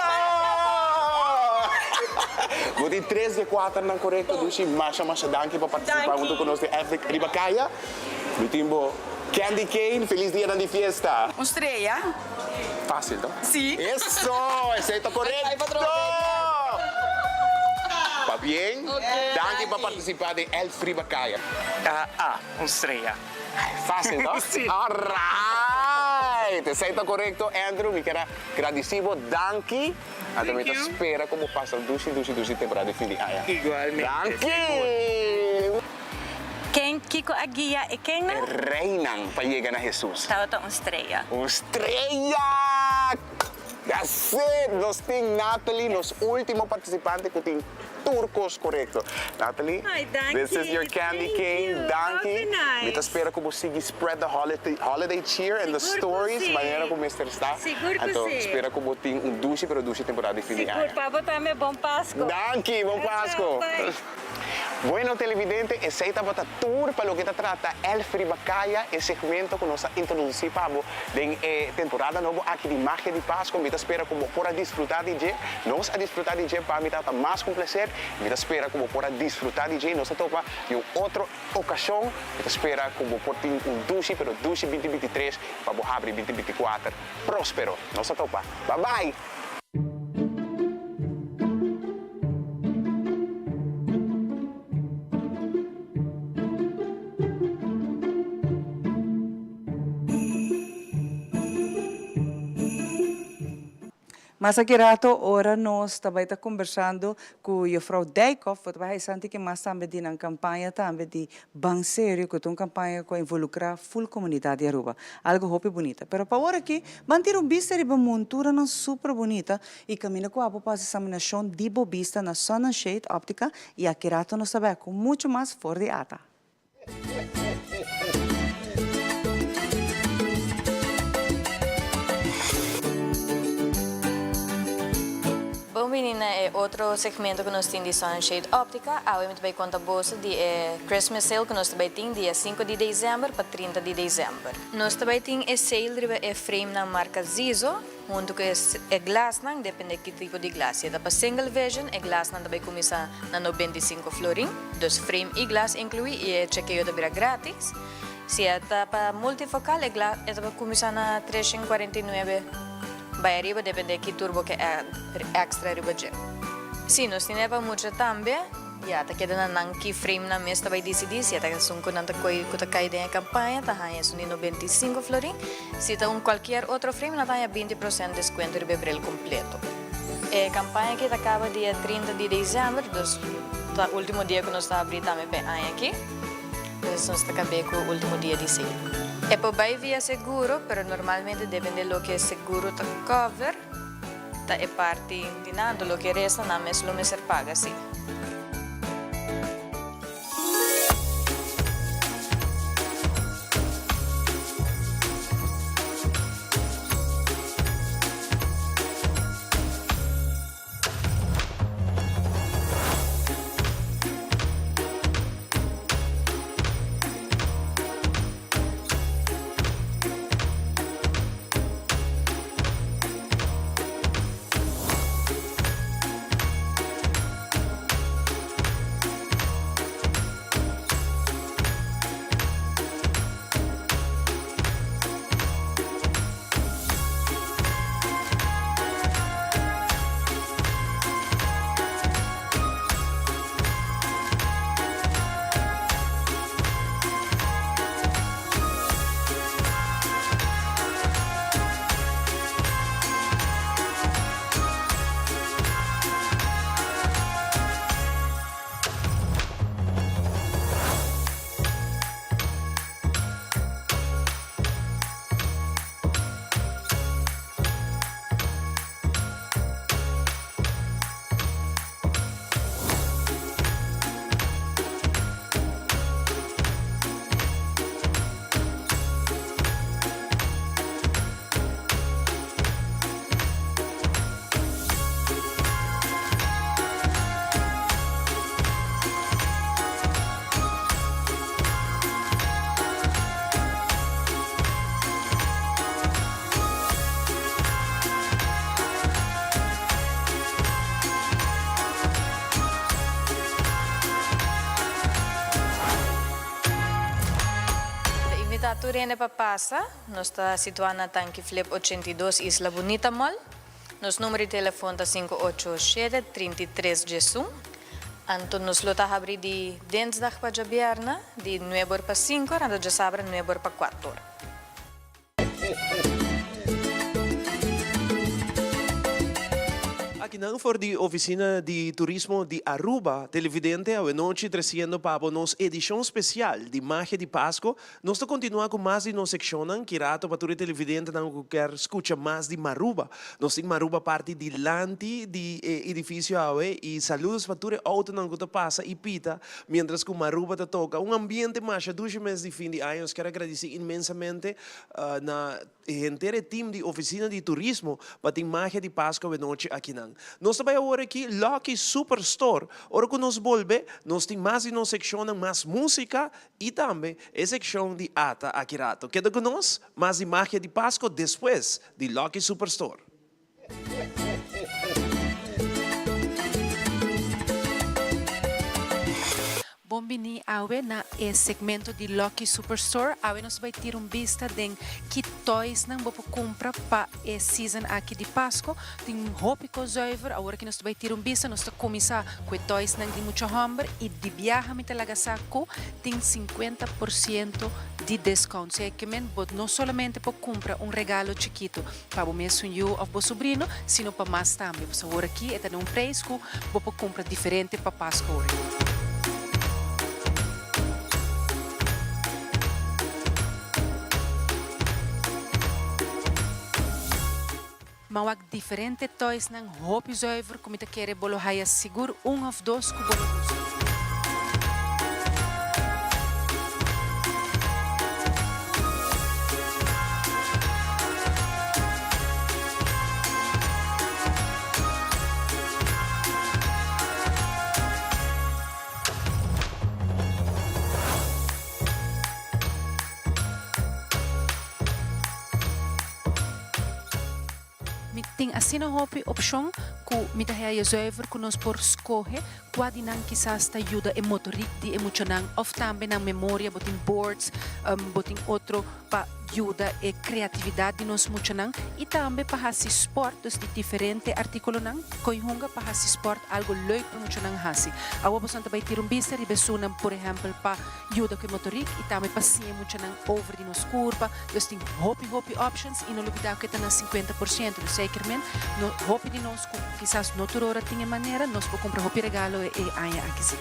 Bo tin tres di e kuaternan korekto, Dushi. Masha, masha danki pa partisipá huntu ku nos den Efrik Riba Kaya. Mi tin bo candy cane. Felis dianan di fiesta! Un strea. Fácil, no? Si. Eso! Esei ta korekto! Pabien. Danki pa partisipá den Elf Riba Kaya. A, un strea. Fácil, no? Sí. Alright! Esei ta korekto, Andrew. Mi kier a gradisí bo. Danki. Anto mi ta spera ku bo pasa dushi, dushi, dushi temporada di fin di aña. Igualmente. Danki! Ken, kiko a guia e kennan? E reinan pa yega na Hesus. Tabata un strea. Un strea! That's it! Nos tin Natalie, nos ultimo participante cu tin tur cos corecto. Natalie, Ay, danki. this is your candy Thank cane. you. Danki. Hopi nice. Mi ta spera cu bo sigui spread the holiday, holiday cheer and the Sigur cu stories si. manera cu mester sta. Sigur cu Anto, si. spera cu bo tin un dushi pero dushi temporada di fin di Sigur, aña. pa bo tambe bon Pasco. Danki, bon Ciao, Pasco. bye. Bueno televidente, esey tabata tur pa loke ta trata Elf Riba Caya, e segmento cu nos a introduci pa bo den e temporada nobo aki di Magia di Pasco. Mi ta spera cu bo por a disfruta di dje. Nos a disfruta di dje, pa mi tabata mas cu un placer. Mi ta spera cu bo por a disfruta di dje. Nos ta topa di un otro ocasion. Mi ta spera cu bo por tin un dushi pero dushi binti 23 pa bo habri binti 24 prospero. Nos ta topa. Bye bye! Mas aki rato ora nos ta bai ta kombersando ku Juffrouw Dijkhoff, bo ta bai haci anti ke mas tambe di nan kampaña tambe di Ban Serio ku ta un kampaña ku a involukrá ful komunidat di Aruba. Algo hopi bunita. Pero pa ora aki ban tira un bista riba monturanan super bunita i kaminda ku abo pa hasi examinashon di bo bista na Sun and Shade Optica i aki rato nos ta bek ku muchu mas for di ata. Bon bini na e otro segmento ku nos tin di Sun and Shade Optica. Awe mi ta bai konta boso di e Christmas sale ku nos ta bai tin dia sinku di desèmber pa 30 di desèmber. Nos ta bai tin e sale riba e framenan marka Zizo huntu ku e glasnan, depende ki tipo di glas. Si e ta pa single vision e glasnan ta bai kuminsá na 95 florin, dus frame i glas inkluí i e chekeo ta bira gratis. Si e ta pa multifocal e glas e ta bai kuminsá na 349. Bai ariba depende ki tur bo ke extra riba dje. Si nos tin e pa mucha tambe, ya ta keda na nan ki frame nan mes ta bai dicidi, si e ta esun ku nan ta koi ku ta kai den e campaña ta haña esun di 95 florin, si ta un cualkier otro frame nan ta haña 20 procent descuento riba e bril completo. E campaña aki ta caba dia 30 di december, dus ta ultimo dia ku nos ta habri tambe pa e aña aki, dus nos ta cab'e ku ultimo dia di sale. E por bai via seguro, pero normalmente depende loke e seguro ta cover, ta e parti di nan, anto loke resta nan mes lo mester paga si. Ta invita tur hende pa pasa. Nos ta situa na Tanki Flip 82 Isla Bunita Mall. Nos numero di telefon ta 587 33 11. Anto nos lo ta habri di dinsdag pa djabièrnè di nuebe or pa sinku or anto djasabra nuebe or pa kuater or. Akinan for di Oficina di Turismo di Aruba, televidente awenochi treciendo pa bo nos edicion special di Magia di Pasco. Nos ta continua cu mas di nos seccionnan, ki rato pa tur e televidentenan cu kier scucha mas di Maruba. Nos tin Maruba parti dilanti di e edificio awe y saludos pa tur e autonan cu ta pasa y pita mientras cu Maruba ta toca. Un ambiente masha dushi mes di fin di aña. Nos kier a gradici inmensamente na henter e team di Oficina di Turismo pa tin magia di Pasco awenochi akinan. Nos ta bai awor aki Lucky Super Store. Ora cu nos bolbe, nos tin mas di nos seccionnan, mas musica y tambe e seccion di ata aki rato. Keda cu nos, mas di magia di Pasco despues di Lucky Super Store. Bon bini awe na e segmento di Lucky Superstore. Awe nos bai tira un bista den ki toysnan bo por cumpra pa e season aki di Pasco. Tin hopi cos zuiver. Awor aki nos ta bai tira un bista. Nos ta cuminsa cu e toysnan di mucha homber y di biaha mi ta laga sa cu tin 50 por ciento di discount. Sea ke men bo no solamente por cumpra un regalo chikito pa bo mesun yu of bo sobrino, sino pa mas tambe. Pasobra awor aki e ta na un prijs ku bo por kumpra diferente pa Pasko awor. M'a wak diferente toysnan hopi zuiver ku mi ta kere bo lo haya sigur un of dos ku bo lo gusta. Mi tin asina hopi opshon ku mi ta haya zuiver ku nos por skohe kua di nan kisas ta yuda e motorik di e muchanan òf tambe nan memoria. Bo tin boards, bo tin otro pa yuda e kreatividat di nos muchanan i tambe pa hasi spòrt, dus di diferente artíkulonan ko'i hunga pa hasi spòrt algu leuk pa muchanan hasi. Awor boso ta bai tira un bista riba esunnan por ehèmpel pa yuda ku e motorik i tambe pa siña e muchanan over di nos kurpa. Dus tin hopi hopi options i no lubida ku e ta na 50%. Dus zekerment no hopi di nos ku kisas no tur ora tin e manera, nos por kumpra hopi regalo e aña aki si.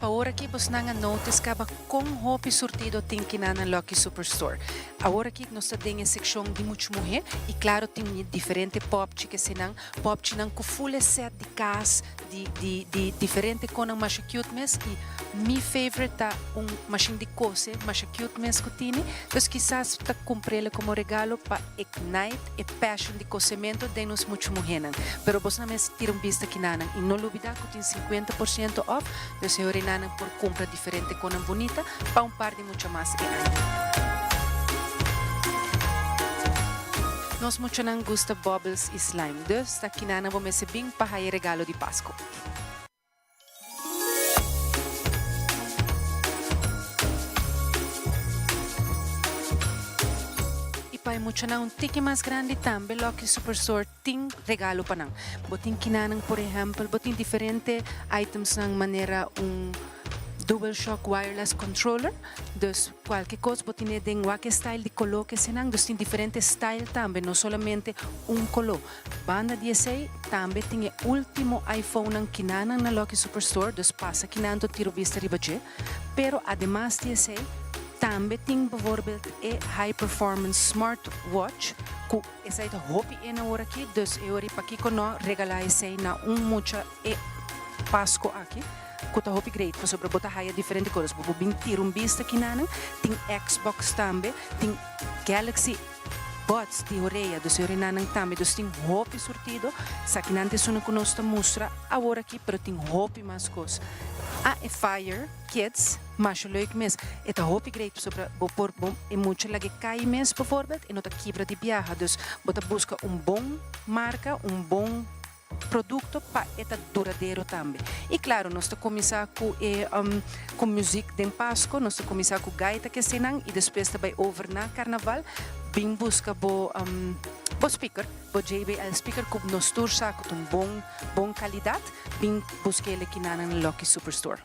Pa ora aki bosnan a notice caba con hopi surtido tin kinan na Lucky Superstore. Awor aki nos ta den e seccion di much muhe y claro tin diferente popchi kesinan, popchinan cu full e set di cas di di di diferente conan masha cute mes y mi favorite ta un machine di cose masha cute mes cu tini, dus kisas ta cumprele como regalo pa ignite e passion di cosemento den nos much muhenan. Pero bosnan mes tira un bista kinanan y no lubida cu tin 50% off, dus e horinanan por cumpra diferente conan bunita pa un par di mucha mas e aña. Nos muchanan gusta bubbles y slime, dus ta kinanan bo mester bin pa haya regalo di Pasco. Y pa e muchanan un tiki mas grandi tambe Lucky Superstore tin regalo pa nan. Bo tin kinanan por ehempel, bo tin diferente itemsnan manera un Dual Shock Wireless Controller, dus cualke cos bo tine den wak style di color ke esnan, dus tin diferente style tambe, no solamente un color. Banda di esey tambe tin e ultimo iPhonenan kinanan na Lucky Superstore, dus pasa kinan to tira bista riba dje. Pero ademas di esey tambe tin bijvoorbeeld e high performance smart watch cu esey ta hopi in awor aki, dus e ora pakico no regala esey na un mucha e Pasco aki cu ta hopi great pasobra bo ta haya diferente cosas. Bo por bin tira un bista kinanan, tin Xbox tambe, tin Galaxy Buds di horea, dus e orenanan tambe, dus tin hopi surtido. Esakinan ta esunnan cu nos ta mustra awor aki, pero tin hopi mas cos. Ah, e Fire Kids, masha leuk mes. E ta hopi great pasobra bo por bo e mucha laga e cay mes bijvoorbeeld e no ta kibra di biaha. Dus bo ta busca un bon marca, un bon producto pa e ta duradero tambe. Y claro, nos ta cuminsa cu e cu muziek den Pasco, nos ta cuminsa cu gaita kesenan y despues ta bay over na Carnaval, bin busca bo bo speaker, bo JBL speaker cu nos tur sa cu ta un bon bon calidad, bin busca el aki na nan Lucky Superstore.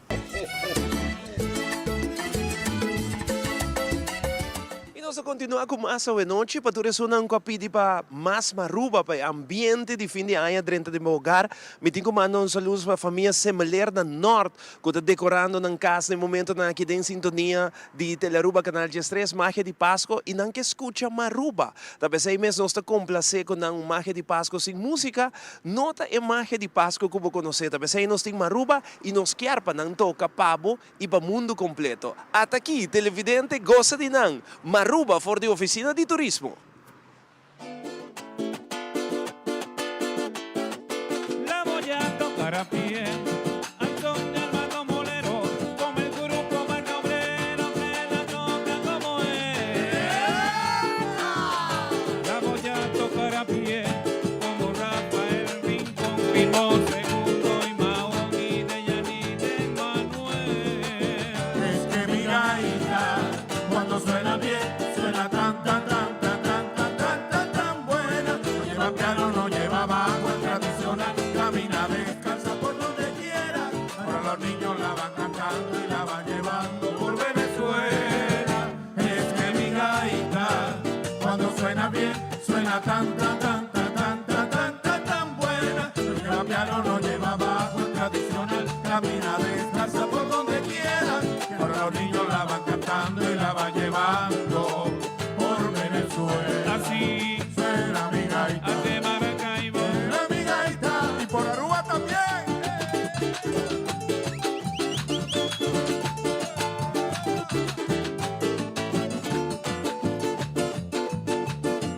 Y nos ta continua cu mas awenochi pa tur esunnan cu a pidi pa mas maruba pa e ambiente di fin di aña drenta den bo hogar. Mi tin cu manda un saludo pa famia Semeleer na Noord cu ta decorando nan cas na e momentonan aki den sintonia di Telearuba Canal 13, Magia di Pasco, y nan ke scucha maruba. Ta pesey mes nos ta complace cu nan un Magia di Pasco sin musica no ta e Magia di Pasco cu bo conoce. Ta pesey nos tin maruba y nos kier pa nan toca pa bo y pa mundo completo. Ata aki, televidente gosa di nan Maruba for di Oficina di Turismo. La voy a tocar a pie, al son de Armando Molero, con el grupo Barrio Obrero que la toca como es. La voy a tocar a pie, como Rafael Rincón, Primo Segundo y Mahón y de Yanni de Manuel. Es que mi gaita, cuando suena bien, suena tan, tan, tan, tan, tan, tan, tan, tan, tan buena. No lleva piano, no lleva bajo, es tradicional, camina descalza por donde quiera. Ahora los niños la van cantando y la van llevando por Venezuela. Es que mi gaita, cuando suena bien, suena tan, tan, tan, tan, tan, tan, tan, tan, tan buena. No lleva piano, no lleva bajo, es tradicional, camina descalza por donde quiera. Ahora los niños la van cantando y la van llevando por Venezuela. Así suena mi gaita. Ante Maracaibo. Suena mi gaita. Y por Aruba también.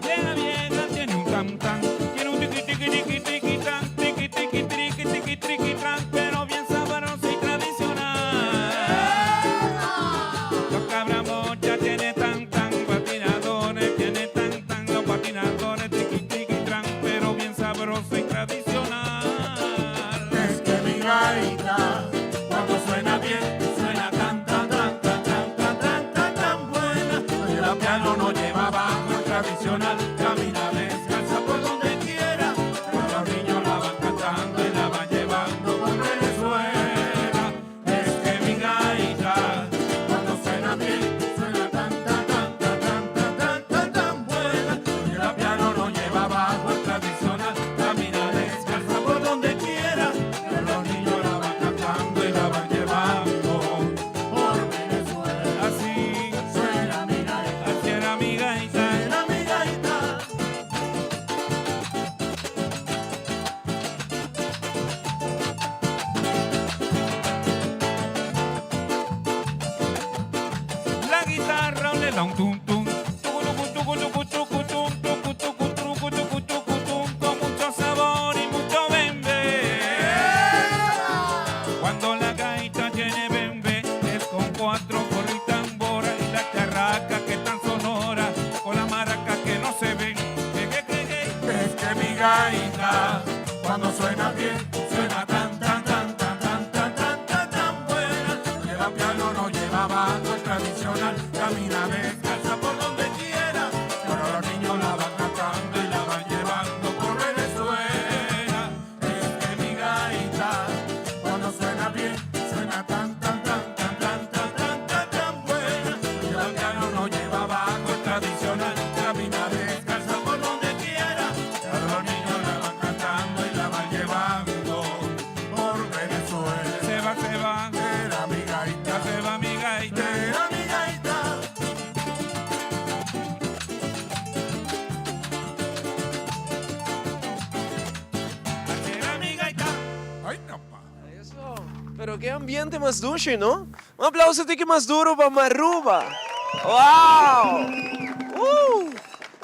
Vieja vieja tiene un tan tan, tiene un tiqui tiqui tiqui tiqui tan, tiqui tiqui triqui tiqui triqui tran, pero bien sabroso y tradicional. Los cabramocha tiene tan tan, patinadores tiene tan tan, los patinadores tiqui tiqui tran, pero bien sabroso y tradicional. Es que mi gaita, cuando suena bien, suena tan, tan, tan, tan, tan, tan, tan, tan, tan buena. No lleva piano, no lleva bajo, es tradicional, camina descalza por donde quiera. Pero los niños la van cantando y la van llevando por Venezuela. Es que mi gaita, cuando suena bien, suena tan, tan, tan, tan, tan, tan, tan, tan, tan buena. No lleva piano, no lleva bajo, es tradicional, camina descalza por donde quiera. Pero los niños la van cantando y la van llevando. da un tum tum. Tucu tucu tucu tucu tum tucu tucu trucu tucu tucu tum con mucho sabor y mucho bembe. Cuando la gaita tiene bembe es con cuatro gorro y tambora y la carraca que tan sonora con la maraca que no se ven. Que, que, que, que. Es que mi gaita, cuando suena bien, suena tan, tan, tan, tan, tan, tan, tan, tan, tan buena. No lleva piano, no lleva bajo, es tradicional, camina descalza por donde quiera. Y ahora los niños la van cantando y la van llevando por Venezuela. Es que mi gaita, cuando suena bien, suena tan, tan, tan, tan, tan, tan, tan, tan, tan buena. No lleva piano, no lleva bajo, es tradicional, camina descalza por donde quiera. Y ahora los niños la van cantando y la van llevando por Venezuela. Se va, se va. Era mi gaita. Ya se va mi gaita. Era mi gaita. Era mi gaita. Ay, no, pa. Eso. Pero ke ambiente mas dushi, no? Un aplauso tiki mas duro pa Maruba. Wow!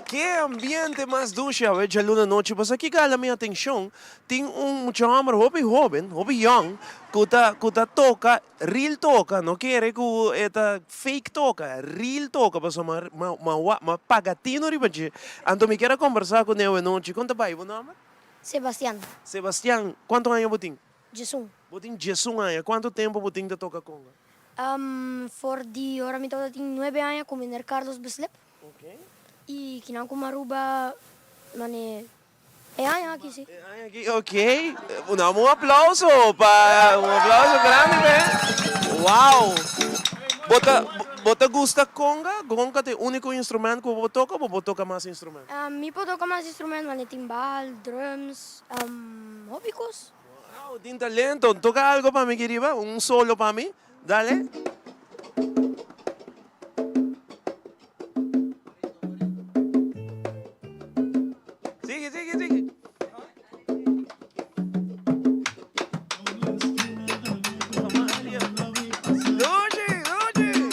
Ke ambiente mas dushi awe djaluna nochi. Pasobra aki gala mi atencion, tin un mucha homber hopi hoben, hopi young, cu ta, cu ta toca, real toca, no kere cu e ta fake toca, real toca, pasobra ma, ma, ma, ma paga tino riba dje. Anto mi kier a combersa cu ne awe nochi. Con ta bay bo nomber? Sebastian. Sebastian, cuanto aña bo tin? Djesun. Bo tin djesun aña. Cuanto tempo bo tin ta toca conga? For di ora mi tabata tin nuebe aña cu meneer Carlos Beslep. Y kinan cu Maruba mane e aña aki si. E aña aki, ok. Dame un aplauso pa, un aplauso grandi pe. Wow! Bo ta, bo ta gusta conga? Conga ta e unico instrument cu bo por toca o bo por toca mas instrument? Mi por toca mas instrument mane timbal, drums, hopi cos. Wow, tin talento. Toca algo pa mi keriba, un solo pa mi. Dale. Sigui, sigui, sigui. Dushi, dushi.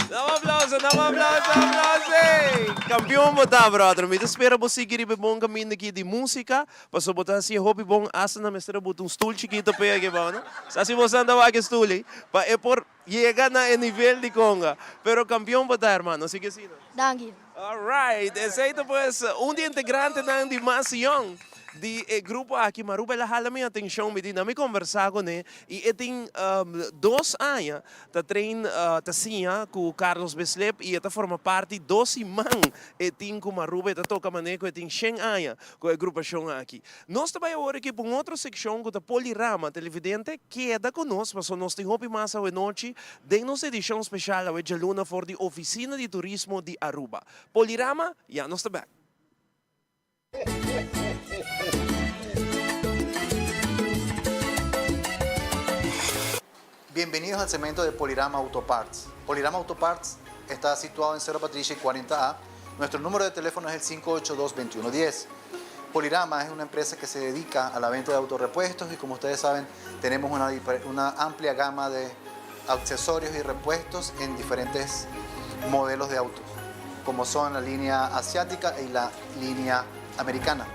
Dame aplauso, dame aplauso, aplauso! Campeon bo ta, brother. Mi ta spera bo sigui riba e bon caminda aki di musica, pasobra bo ta haci e hopi bon. Hasta nan mester a buta un stoel chikito p'e aki abao, no? Sa si boso anda wak e stoel ei, pa e por yega na e nivel di conga. Pero campeon bo ta, hermano. Sigui asina. Danki. Alright, esei ta pues un di integrantenan di mas young di e grupo aki. Maruba el a hala mi atencion, mi di na mi conversa cune y e tin dos aña ta train, ta siña cu Carlos Beslep y e ta forma parti dos siman e tin cu Maruba, e ta toca mane cu e tin shen aña cu e grupacion aki. Nos ta bay awor aki pa un otro seccion cu ta Polirama. Televidente, keda cu nos pasobra nos tin hopi mas awenochi den nos edicion special awe djaluna for di Oficina di Turismo di Aruba. Polirama, ya nos ta bek. Bienvenidos al segmento de Polirama Autoparts. Polirama Autoparts está situado en Cerro Patricia y 40A. Nuestro número de teléfono es el 582-2110. Polirama es una empresa que se dedica a la venta de autorrepuestos y como ustedes saben tenemos una, una amplia gama de accesorios y repuestos en diferentes modelos de autos, como son la línea asiática y la línea americana.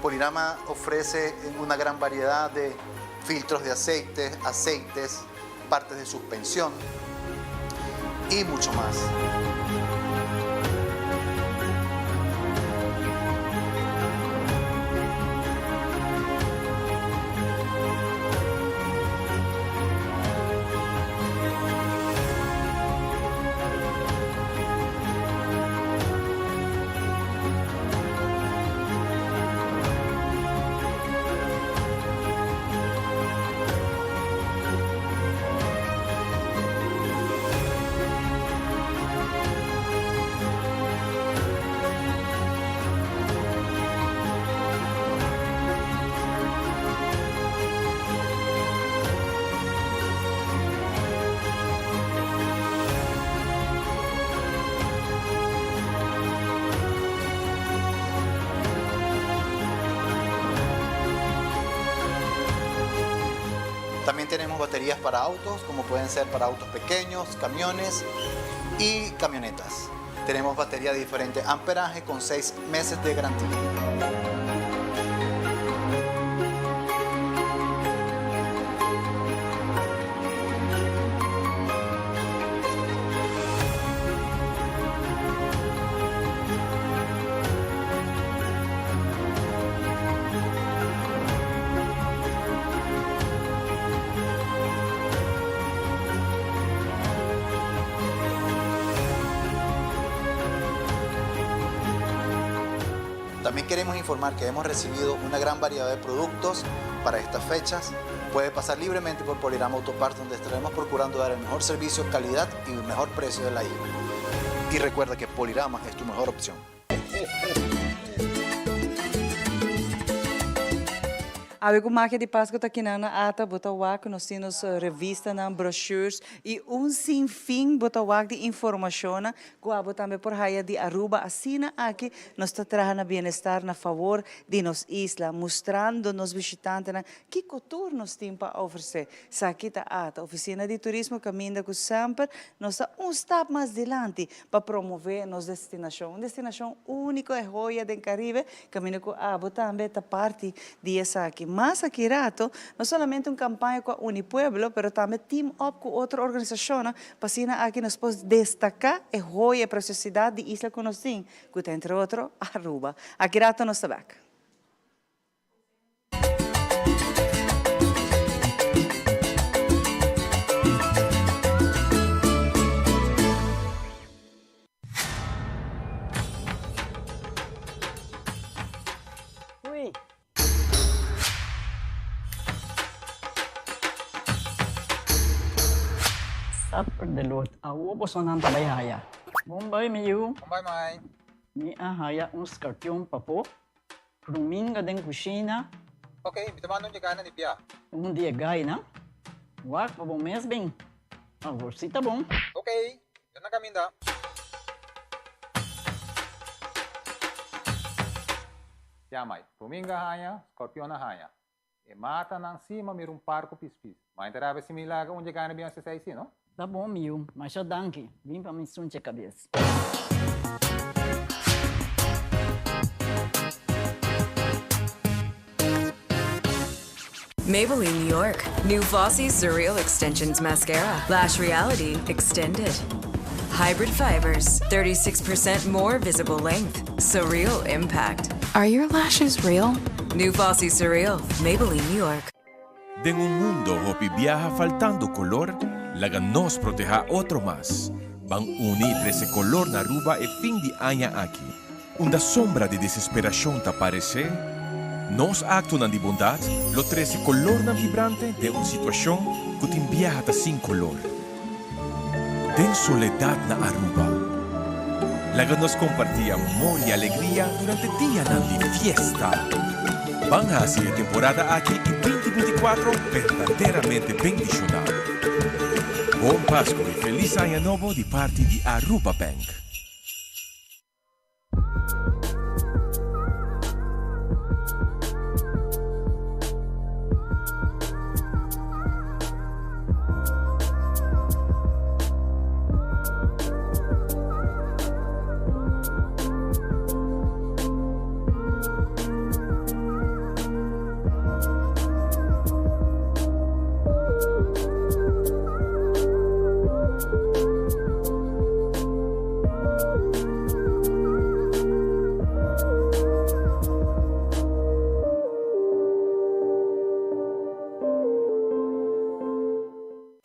Polirama ofrece una gran variedad de filtros de aceite, aceites, partes de suspensión y mucho más. También tenemos baterías para autos, como pueden ser para autos pequeños, camiones y camionetas. Tenemos batería de diferente amperaje con seis meses de garantía. También queremos informar que hemos recibido una gran variedad de productos para estas fechas. Puede pasar libremente por Polirama Autoparts, donde estaremos procurando dar el mejor servicio, calidad y el mejor precio de la isla. Y recuerda que Polirama es tu mejor opción. Awe ku Magia di Pasku ta kinan na ata, bo ta wak ku nos tin nos revistanan, brochures i un sinfin bo ta wak di informashonnan ku abo tambe por haya di Aruba. Asina aki nos ta traha na bienestar na fabor di nos isla, mustrando nos bishitantenan kiko tur nos tin pa ofresé. Esaki ta ata, Ofisina di Turismo kaminda ku semper nos ta un stap mas dilanti pa promové nos destinashon, un destinashon úniko e hoya den Karibe, kaminda ku abo tambe ta parti di esaki. Mas aki rato, no solamente un kampaña ku a uni pueblo, pero tambe team up ku otro organisashonnan pa asina aki nos por destaká e hoya, e presiosidat di isla ku nos tin, ku ta entre otro Aruba. Aki rato nos ta bèk. Supper de lot. Awo bosonan ta bai haya. Bon bai mi yu. Bon bai mai. Mi a haya un skarpion papo. Ruminga den kushina. Ok, mi ta manda un dje na di bia. Un di e gainan. Wak pa bo mes bin. Awor si ta bon. Ok, yo na kaminda. Ya mai, ruminga haña, scorpion a haña. E matanan si ma mira un par ku pispis. Ma inta rabia si mi laga un dje gaina bin hasi esei si, no? Ta bon mi yu, masha danki. Bin pa mi sunche kabes. Maybelline New York, new Flossy Surreal Extensions Mascara, Lash Reality Extended. Hybrid fibers, 36% more visible length. Surreal impact. Are your lashes real? New Flossy Surreal, Maybelline New York. Den un mundo hopi biaha faltando color, laga nos proteha otro mas. Ban uni y trece color na Aruba e fin di aña aki. Unda sombra di desesperacion ta parece, nos actonan di bondad lo trece colornan vibrante den un situacion cu tin biaha ta sin color. Den soledad na Aruba. Laga nos comparti amor y alegria durante dianan di fiesta. Ban haci e temporada aki y 2024 berdaderamente bendiciona. Bon Pasco y Feliz Aña Nobo di parti di Aruba Bank.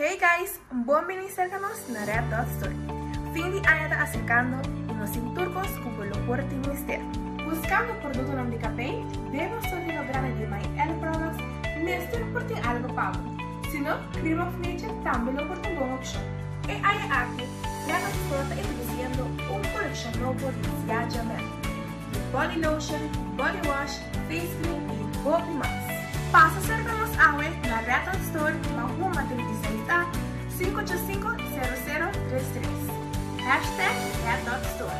Hey guys, bon bini serka nos na Red Dot Store. Fin di aña ta aserkando i nos tin tur kos ku bo lo por tin mester. Buskando produktonan di kapei? Den nos surtido grandi di My Elle Products mester por tin algu pa bo. Si no, Cream of Nature tambe lo por ta un bon opshon. E aña aki, Red Dot Store ta introdusiendo un kolekshon nobo di Ziaja Men, di body lotion, body wash, face cream i hopi mas. Pasa serka nos awe na Red Dot Store Mahuma 36 A, 585 0033. Hashtag Red Dot Store.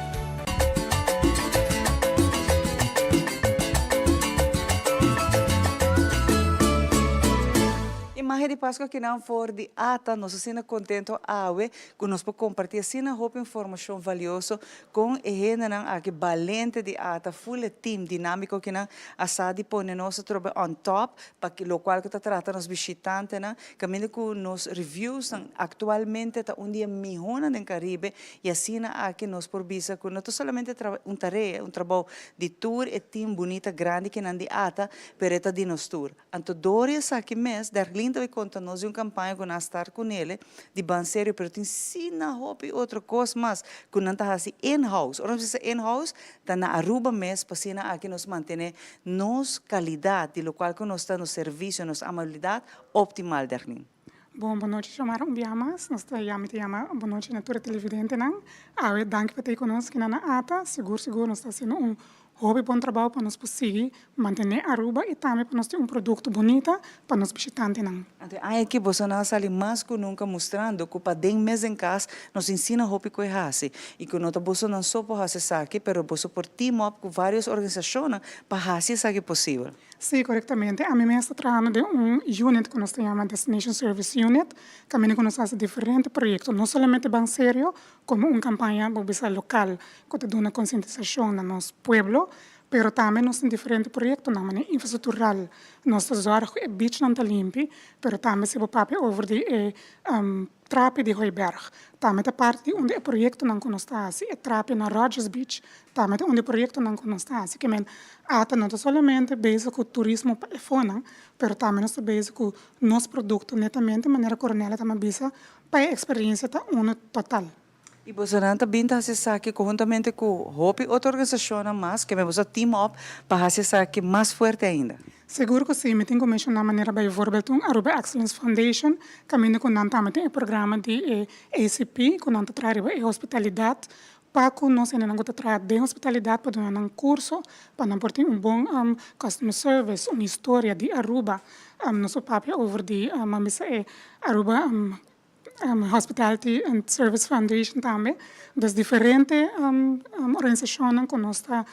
E E magia di Pasco akinan for di ata nos asina contento awe cu nos por comparti asina hopi informacion valioso con e hendenan aki balente di ata full e team dinamico kinan a sa di pone nos atrobe on top pa locual cu ta trata nos bishitantenan caminda cu nos reviewsnan actualmente ta un di e mihonan den Caribe y asina aki nos por bisa cu no ta solamente un tarea un trabou di tur e team bunita grandi kinan di ata pero e ta di nos tur. Anto dor di esaki mes, Derlin ta bay conta nos di un campaña cu nan a start cu nele di Ban Serio, pero tin sina hopi otro cos mas cu nan ta haci in-house. Ora nos bisa in-house, ta na Aruba mes, pa asina aki nos mantene nos calidad di locual cu nos ta, nos servicio, nos amabilidad optimal, Derlin. Bon, bon nochi Xiomara un bia mas. Nos ta yama, mi ta yama bon nochi na tur e televidentenan. Awe danki pa ta ei ku nos kina na ata. Sigur sigur nos ta hasiendo un hopi bon trabou pa nos por sigui mantené Aruba i tambe pa nos tin un produkto bunita pa nos bishitantenan. Anto e aña aki bosonan a sali mas ku nunka mustrando ku paden mes den kas nos ensina hopi ku e hasi i ku no ta bosonan so por hasi esaki pero boso por team up ku varios organisashonnan pa hasi esaki posibel. Sí, korektamente. Ami mes ta trahando den un unit ku nos ta yama Destination Service Unit, kaminda ku nos hasi diferente proyekto, no solamente ban serio komo un kampaña bo bisa lokal ku ta duna konsientisashon na nos pueblo, pero tambe nos tin diferente proyektonan manera infrastruktural. Nos ta zòrg ku e bichnan ta limpi, pero tambe si bo papia over di e Trapi di Hooiberg tambe ta parti di un di e proyektonan ku nos ta hasi. E trapi na Rodgers Beach tambe ta un di e proyektonan ku nos ta hasi. Ke men ata no ta solamente bezig ku turismo pa e fonan, pero tambe nos ta bezig ku nos produkto netamente, manera Coronella ta bisa, pa e eksperensia ta unu total. I bosonan ta bin ta hasi esaki konhuntamente ku hopi otro organisashonnan mas, ke men boso a team up pa hasi esaki mas fuerte ainda. Sigur ku si, mi tin ku menshoná manera bijvoorbeeld un Aruba Excellence Foundation, kaminda ku nan tambe tin e programa di e ACP, ku nan ta traha riba e hospitalidat, pa ku nos hendenan ku ta traha den hospitalidat pa duna nan kurso pa nan por tin un bon customer service, un historia di Aruba. Nos por papia over di, nan bisa e Aruba Hospitality and Service Foundation tambe. Dus diferente organisashonnan ku nos ta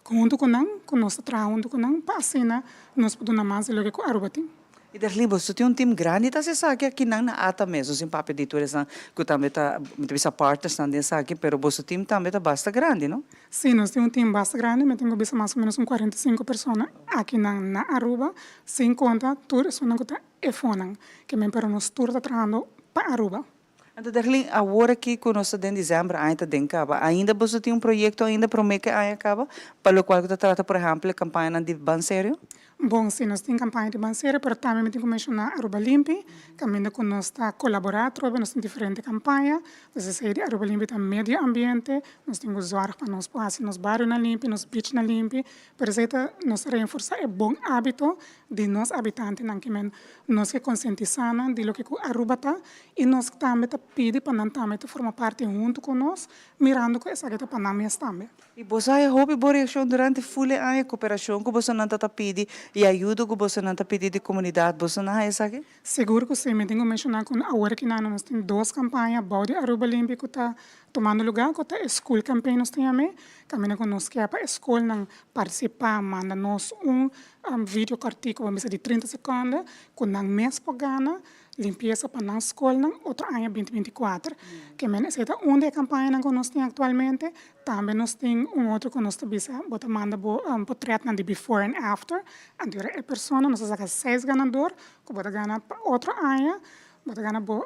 huntu ku nan, ku nos ta traha huntu ku nan pa asina nos por duna mas di loke ku Aruba tin. I Derlin, boso tin un tim grandi ta hasi esaki aki nan na ata mes, no sin papia di tur esnan ku tambe ta, mi ta bisa partnersnan den esaki, pero boso tim tambe ta basta grandi, no? Sí, nos tin un tim basta grandi, mi tin ku bisa mas o menos un 45 persona aki nan na Aruba, sin konta tur esunnan ku ta E fonan ke men pero nos tur ta trahando pa Aruba. Anto Derlin, awor aki ku nos ta den december aña ta den kaba, ainda boso tin un proyekto ainda prome ke aña kaba pa lokual ku ta trata por ehèmpel e kampañanan di Ban Serio? Bon, si nos tin kampaña di Ban Serio, pero tambe mi tin ku menshoná Aruba Limpi, kaminda ku nos ta kolaborá atrobe, nos tin diferente kampaña, dus esei di Aruba Limpi ta medio ambiente, nos tin ku zòrg pa nos por hasi nos barionan limpi, nos bichnan limpi, pero esei ta nos ta reenforsá e bon hábito di nos habitantenan ke men nos ke konsientisá nan di loke ku Aruba ta i nos tambe ta pidi pa nan tambe ta forma parti huntu ku nos mirando ku esaki ta pa nan mes tambe. I boso haya hopi bon reakshon durante ful e aña koperashon ku bosonan ta ta pidi i ayudo ku bosonan ta pidi di komunidat bosonan haya esaki? Sigur ku si, mi tin ku menshoná ku awor aki nan nos tin dos kampaña bou di Aruba Limpi ku ta tumando lugá ku ta e school campaign nos ta yam'é, kaminda ku nos ke pa e skolnan partisipá manda nos un video kòrtiku bo mester di trinta sekònde ku nan mes por gana limpiesa pa nan skolnan otro aña binti 24. Ke men esei ta un di e kampañanan ku nos tin aktualmente. Tambe nos tin un otro ku nos ta bisa bo ta manda bo potrètnan di before and after. Anto ora e persona nos ta saka seis ganador ku bo ta gana pa otro aña bo ta gana bo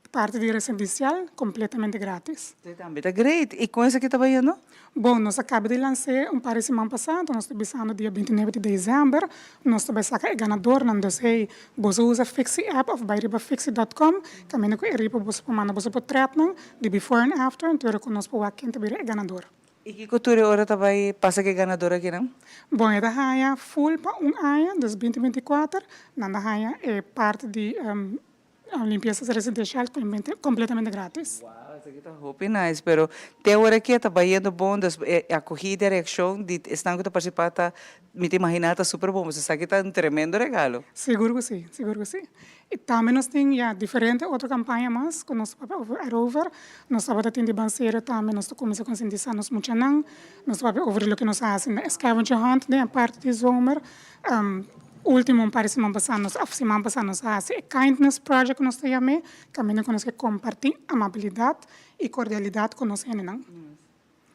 Parti di residencial completamente gratis. Esei tambe ta great. I con esaki ta bayendo? Bon, nos a caba di lans'é un par di siman pasá, anto nos ta bisando dia 29 di december nos ta bai saca e ganadornan. Dus hey, boso usa Fixi app of bai riba fixi dot com, caminda cu e riba boso por manda boso potretnan di before and after, anto ora cu nos por wak ken ta bira e ganador. I kico tur e ora ta bai pasa cu e ganador akinan? Bon, e ta haya full pa un aña, dus binti 24, nan ta haya e parti di Limpieza residencial completamente gratis. Wow, esaki ta hopi nice, pero te awor aki e ta bayendo bon, dus e acogida, e reaccion di esnan cu ta participa ta, mi ta imagina ta super bon, pasobra esaki ta un tremendo regalo. Sigur cu si, sigur cu si. Y tambe nos tin ya diferente otro campaña mas cu nos ta papia over erover. Nos tabata tin di ban serio tambe, nos ta cuminsa concientisa nos muchanan, nos ta papia over di loke nos a haci na e scavenger hunt den e parti di zomer. Último un par di siman pasá nos òf siman pasá nos a hasi e Kindness Project ku nos ta yam'é, kaminda ku nos ke kompartí amabilidat i kordialidat ku nos hendenan.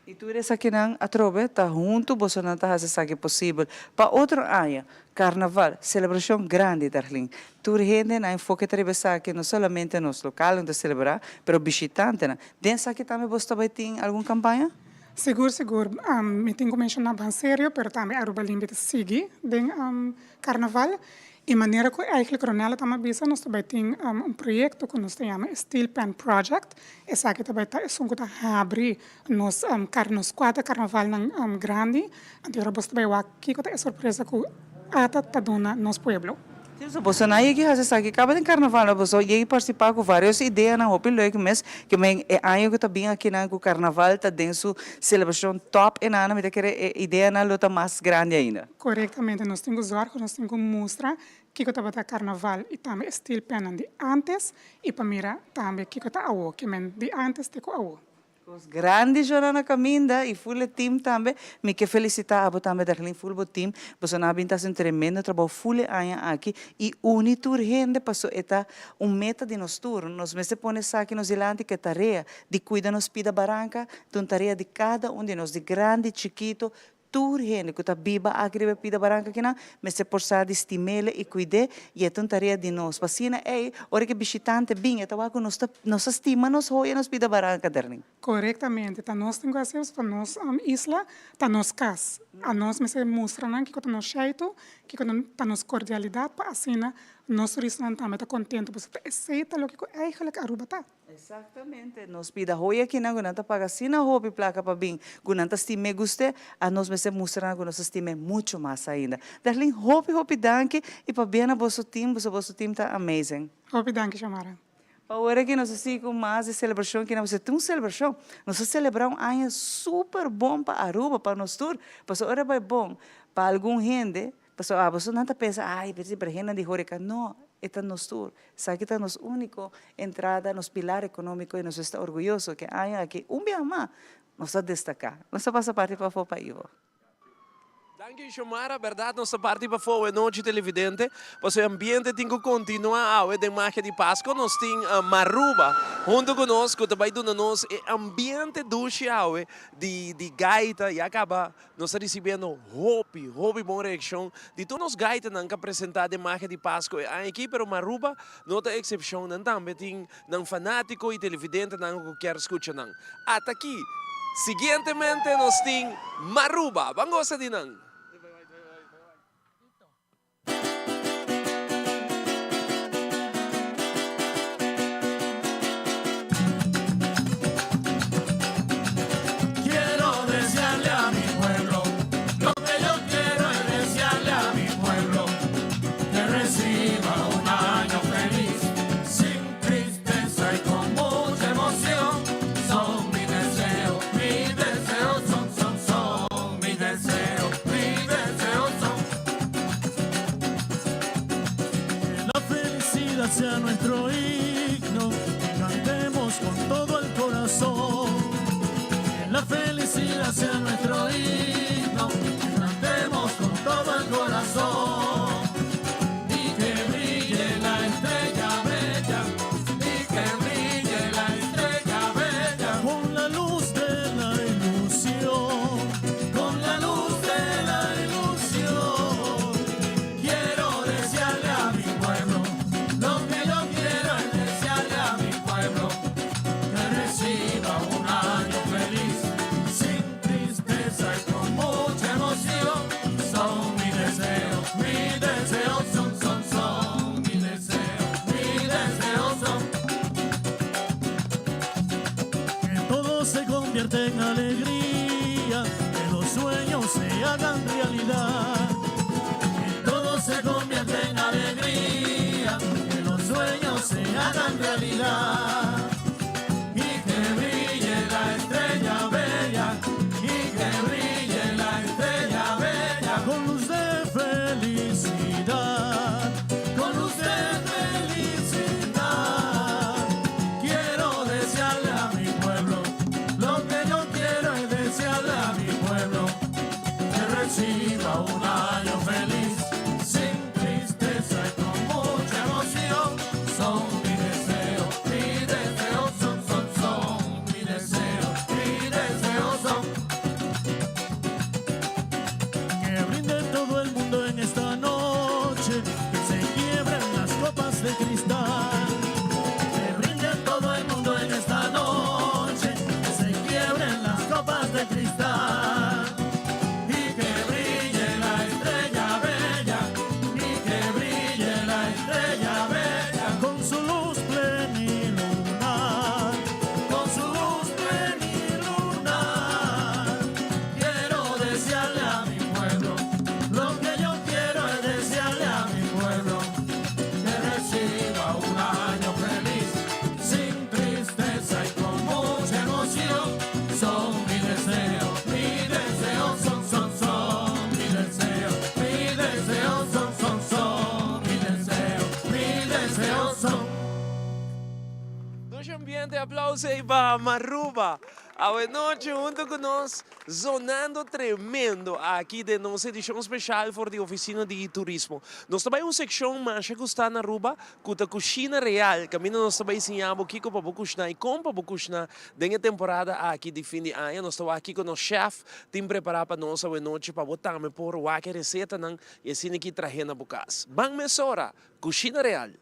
I tur esakinan atrobe ta huntu bosonan ta hasi esaki posibel. Pa otro aña, Karnaval, selebrashon grandi Darlene. Tur hende na enfoke ta riba esaki, no solamente nos lokalnan ta selebrá, pero bishitantenan. Den esaki tambe boso ta bai tin algun kampaña? Sigur, sigur. Mi tin ku menshoná Ban Serio, pero tambe Aruba Limpio ta sigui den Karnaval. I manera ku eigenlijk Ronella ta bisa, nos ta bai tin un proyekto ku nos ta yama e Steel Pan Project. Esaki ta bai ta esun ku ta habri nos nos kuater karnavalnan grandi. Anto ora bos ta bai wak kiko ta e sorpresa ku ata ta duna nos pueblo. Sí, so boso nan yegi hasi esaki kaba den karnaval no boso yegi partisipá ku varios ideanan hopi leuk mes ke men e aña ku ta bin akinan ku karnaval ta den su selebrashon top enana mi ta kere e ideanan lo ta mas grandi ainda. Korektamente nos tin ku zòrg nos tin ku mustra kiko tabata karnaval i tambe e steel pannan di ántes i pa mira tambe kiko ta awo, ke men di ántes te ku awo. Kos grandi Jona na kaminda i ful e team tambe. Mi ke felisitá abo tambe Darlene ful bo team. Boso nan a bin ta hasi un tremendo trabou ful e aña aki i uni tur hende paso e ta un meta di nos tur. Nos mester pone esaki nos dilanti ku e tarea di kuida nos pida baranka ta un tarea di kada un di nos di grandi, chikito, Tur hende ku ta biba aki riba e pida baranka akinan mester por sa di stim'el i kuid'é, i e ta un tarea di nos. Pa asina ei, ora ku e bishitante bin, e ta wak ku nos ta nos ta stima nos hoya nos pida baranka, Derlin. Korektamente. Ta nos tin ku hasi eso, ta nos isla, ta nos kas. Anos mester mustra nan kiko ta nos sheitu, kiko ta nos kordialidat, pa asina nos turistanan tambe ta kontentu, pasobra ta esei ta loke ku eigelijk Aruba ta. Exactamente, nos bida hoy akinan cu nan ta paga asina hopi placa pa bin, cu nan ta stim'e gust'e, anos mester mustra nan cu nos ta stim'e mucho mas ainda. Darlene, hopi hopi danki y pabia na boso team, boso boso team ta amazing. Hopi danki Xiomara. Pa ora ki nos a sigui cu mas di celebracion kinan, pasobra tin un celebracion, nos a celebra un aña super bon pa Aruba, pa nos tur, pasobra ora bay bon pa algun hende, Pasobra aboso nan ta pensa, ay, pero si berhennan di horeca. No, e ta nos tur. Esaki ta nos unico entrada, nos pilar economico y nos esta orguyoso ke aña aki un biaha mas nos ta destaca. Nos ta pasa parti pafó pa Ivo. Danki Xiomara, berdad nos ta parti pafó awe nochi televidente, pasobra e ambiente tin cu continua awe den Magia di Pasco. Nos tin Maruba hunto cu nos cu ta bay duna nos e ambiente dushi awe di di gaita. Ya caba Nos ta ricibiendo hopi, hopi bon reaccion di tur nos gaitanan cu a presenta den Magia di Pasco e aña aki, pero Maruba no ta excepcion, nan tambe tin nan fanatico y televidentenan cu kier scucha nan. Ata aki, siguientemente nos tin Maruba! Ban goza di nan! Quiero desearle a mi pueblo, lo que yo quiero es desearle a mi pueblo, que reciba un año feliz, sin tristeza y con mucha emoción. Son mis deseos, mis deseos son, son, son, mis deseos, mis deseos son. Que la felicidad sea nuestro himno y cantemos con todo el corazón. Que la felicidad sea nuestro himno y cantemos con todo el corazón. Y que brille la estrella bella, y que brille la estrella bella. Con la luz de la ilusión, con la luz de la ilusión. Quiero desearle a mi pueblo, lo que yo quiero es desearle a mi pueblo, que reciba un año feliz, sin tristeza y con mucha emoción. Son mis deseos, mis deseos son, son, son, mis deseos, mis deseos son. Que todo se convierta en alegría, que los sueños se hagan realidad. Que todo se convierta en alegría, que los sueños se hagan realidad. Y que brille la estrella bella, y que brille la estrella bella. Con luz de felicidad, con luz de felicidad. Quiero desearle a mi pueblo, lo que yo quiero es desearle a mi pueblo, que reciba un año feliz, sin tristeza. corazón. Dushi ambiente aplauso ey pa Maruba. Awe nochi hunto cu nos zonando tremendo aki den nos edicion special for di Oficina di Turismo. Nos ta bay un seccion masha gusta na Aruba cu ta Cushina Real caminda nos ta bay siña bo kico pa bo cushna y con pa bo cushna den e temporada aki di fin di aña. Nos ta wak kico nos chef tin prepara pa nos awe nochi pa bo tambe por wak e recetanan y asina ki trahe na bo cas. Ban mesora, Cushina Real!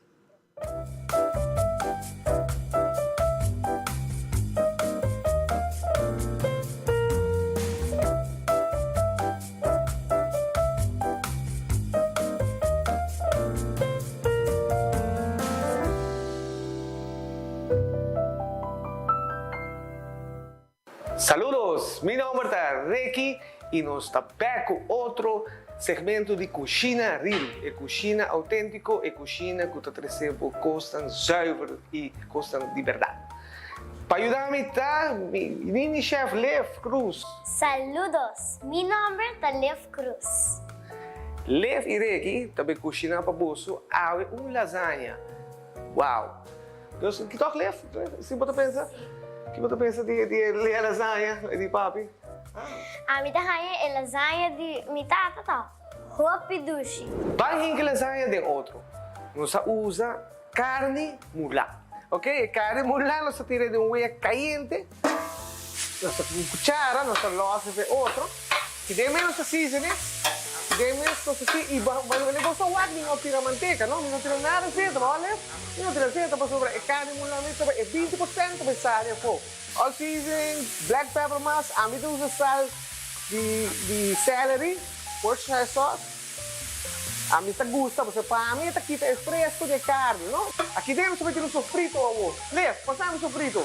Saludos! Mi nomber ta Ricky y nos ta back cu otro segmento di Cushina Real, e cushina autentico, e cushina cu ta trece bo cosnan zuiver y cosnan di berdad. Pa yuda mi ta mi mini chef Liv Cruz. Saludos! Mi nomber ta Liv Cruz. Liv y Ricky ta bay cushina pa boso awe un lasaña. Wow! Dus ki tok lef? Si bo ta pensa? Ki bo ta pensa di di e lasaña di papi? Ami ta haña e lasaña di mi tata ta hopi dushi. Ban hinka lasaña den otro. Nos a usa karni mulá. Ok, e karni mulá nos ta tira den un wea kayente. Nos ta ku kuchara nos ta lòs e otro. I den mes nos ta season e. Den mes nos ta si i bo ta wak mi no tira manteka no, mi no tira nada zeta, bo a lef? Mi no tira zeta pasobra e karni mula mes ta e 20% ta bai sali afó. All seasoning, black pepper mas, ami ta usa sal di di celery, Worcestershire sauce. Ami ta gusta pasobra pa mi e ta kita e fresco di e karni no. Aki den nos ta bai tira un sofrito awor. Lef, pasa mi sofrito.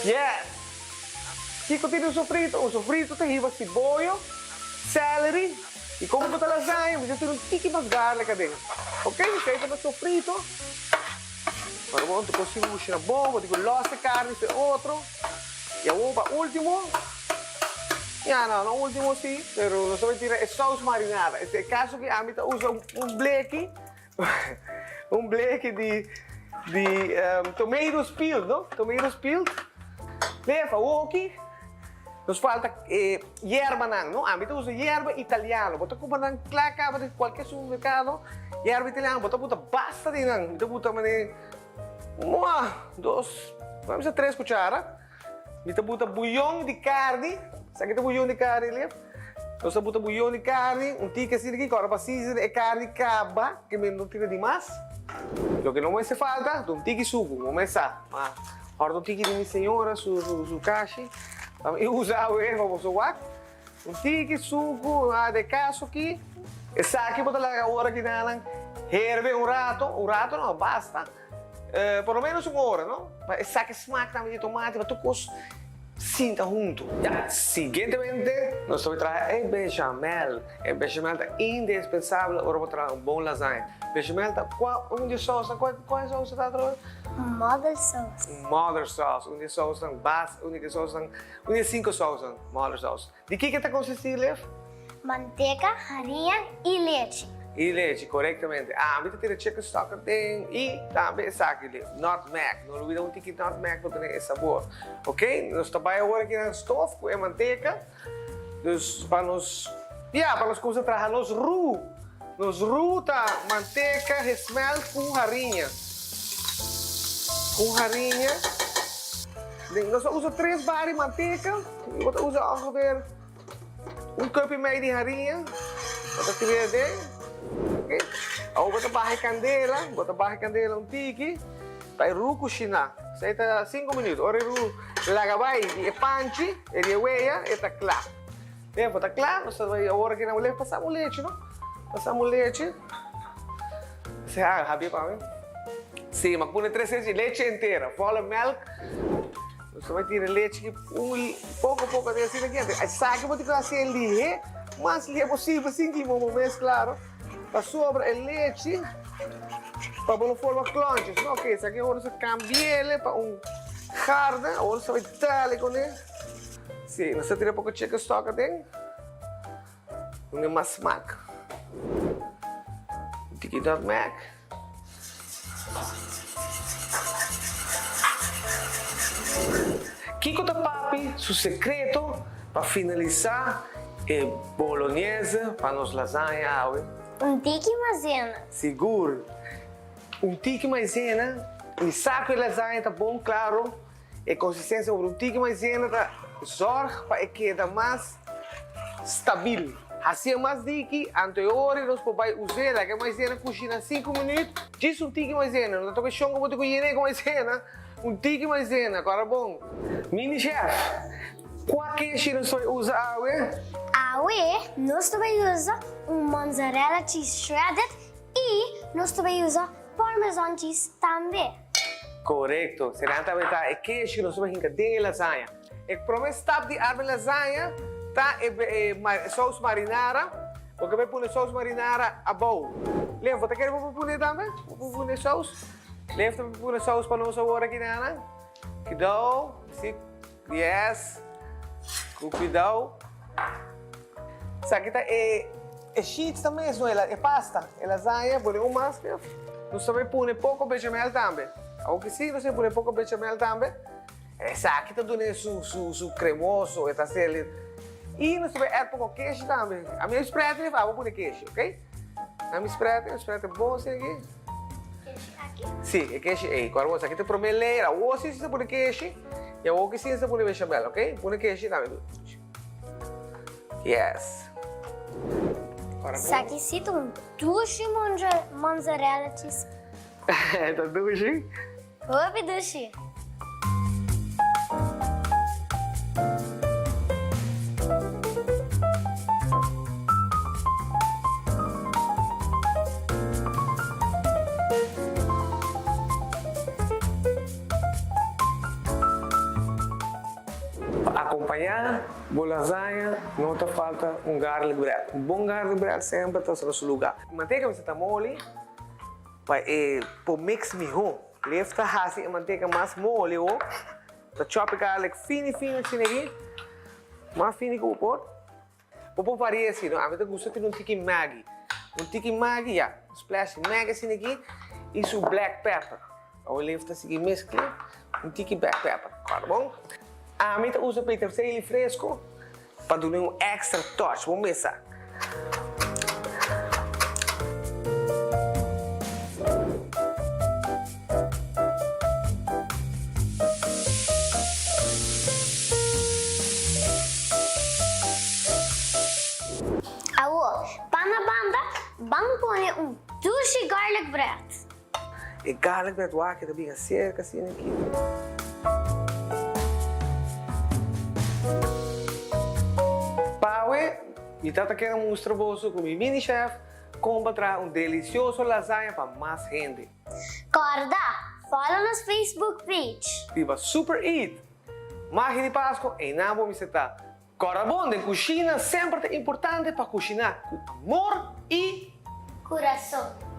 Yes! Kiko tin un sofrito? Un sofrito ta hiba siboyo, celery y como bo ta lasaña bo tin un tiki mas garlic aden. Ok, esey ta bo sofrito. Ora bo ta cocina bo shina bon, bo tin cu los e carni fe otro. Y awor pa ultimo, ya no, no ultimo si, pero nos ta bay tira e saus marinada. E caso ki ami ta usa un bleki, un bleki di di tomatoes peeled no, tomatoes peeled. Lef awoki nos falta e yerbanan no, ami ta usa yerba italiano, bo ta cumpra nan cla caba di cualkier supermercado, yerba italiano bo ta buta basta di nan, mi ta buta mane un, dos, bo bisa tres cuchara. Mi ta buta buyon di karni. Sa ki ta buyon di karni, Lef? Nos ta buta buyon di karni, un tiki asina aki, kòrda pa season e karni kaba, ke mi no tira di mas. Loke no mester falta ta un tiki suku, bo mes sa. Ma hòrta un tiki di mi señora su su kashi, pa mi usa awe pa boso wak. Un tiki suku de kaso aki. Esaki bo ta laga ora ki nan herbe un rato, un rato no, basta. Por lo menos un ora, no? Pa e saka e smaak tambe di tomati, pa tur kos sinta huntu. Ya, siguientemente nos ta bai traha e bechamel. E bechamel ta indispensabel ora bo traha un bon lasaña. Bechamel ta kua un di e sousnan, kua kua e sousa ta atrobe? Mother sauce. Mother sauce, un di e sousnan bas, un di e sousnan, un di e sinku sousnan, mother sauce. Di kiko ta konsistí, Liv? Manteka, hariña i lechi. I lechi, korektamente. Ami ta tira chicken stock aden i tambe esaki, Liv, nutmeg. No lubida un tiki nutmeg pa tene e sabor. Ok, nos ta bai awor aki na stof ku e manteka. Dus pa nos, ya, pa nos kumsa traha nos roux. Nos roux ta manteka gesmelt ku hariña. Ku hariña. Nos ta usa tres bari manteka. Bo ta usa ongeveer un cup y medio di hariña. Bo ta tira aden. Ok. Awor bo ta baha e candela. Bo ta baha e candela un tiki pa e roux cushiná. Esei ta cinco minuut. Ora e roux laga bai di e panchi e di e weya e ta cla. Bien, bo ta cla. Nos ta bai awor aki na bo pasamos lechi, no? Pasamos lechi. Esei a habia pa mi. Sí, mi a pone tres lechi, lechi entera, volle melk. Nos ta bai tira lechi aki un poko poko den asina aki. Esaki bo tin ku hasi e lihé, mas lihé posibel sin kima bo mes klaro. Pasobra e lechi pa bo no forma klòntjes no. Oke, esaki awor nos a kambi'el pa un garde. Awor nos ta bai dale kuné. Sí, nos ta tira poko chicken stock aden. Duna mas smak. Un tiki nutmeg. Kiko ta papi su sekreto pa finalisá e bolognese pa nos lasaña awe? Un tiki maizena. Sigur. Un tiki maizena i sa ku e lasaña ta bon klaro, e konsistensia over un tiki maizena ta zòrg pa e keda mas stabil. Hasié mas diki, anto e ora nos por bai us'é. Laga e maizena kushina sinku minüt. Djis un tiki maizena, no ta toka shon ku bo tin ku yen'é ku maizena. Un tiki maizena, kòrda bon. Mini chef, kua keshi nos ta bai usa awe? Awe nos ta bai usa un mozzarella cheese shredded i nos ta bai usa parmesan cheese tambe. Korekto, senan ta bai ta e keshi ku nos ta bai hinka den e lasaña. E prome stap di arma e lasaña ta e sous marinara. Bo ke bai pone sous marinara abou. Lef, bo ta kere bo por pone tambe? Bo por pone sous? Lef ta pone sous pa nos awor aki nana. Kidou, si, yes. Ku kidou. Esaki ta e e sheets ta mes no, e pasta, e lasaña, pone un mas lef. Nos ta bai pone poko bechamel tambe. Awor ki si, nos ta bai pone poko bechamel tambe. Esaki ta dun'é su su su cremoso, e ta hacer Y nos ta bay add poco keshi tambe. Ami a spread e, abo pone keshi, ok? Ami spread e, spread e bon asina aki. Keshi aki? Si, e keshi ey. Cu awor esaki ta e prome layer. Awor si ta pone keshi y awor ki si ta pone bechamel, ok? Pone keshi tambe. Yes. Ora bon. Esaki si ta un dushi mozzarella cheese. Ta dushi? Hopi dushi! Pa acompaña bo lasaña no ta falta un garlic bread. Un bon garlic bread semper ta na su lugar. Manteca mester ta moli. Pa e por mix miho. Lef ta hasi e manteka mas moli ho. Ta chop e garlic fini fini asina aki. Mas fini ku bo por. Bo por varia asi no. Ami ta gusta tin un tiki maggi. Un tiki maggi ya. Un splash di maggi asina aki. I su black pepper. Awor lef ta sigui meskla. Un tiki black pepper. Kòrda bon. Ami ta usa peterselie fresco pa duna un extra touch. Bo mesa. Awor, pa na banda, ban pone un dushi garlic bread. E garlic bread wak ta bin acerca asina aki. Pawe, mi tata kere mustra boso ku mi mini chef kon pa traha un delicioso lasaña pa mas hende. Corda, follow nos Facebook page. Riba Super Eat! Magia di Pasco, einan bo mester ta. Corda bon, den cushina semper ta importante pa cushina cu amor y. Curason.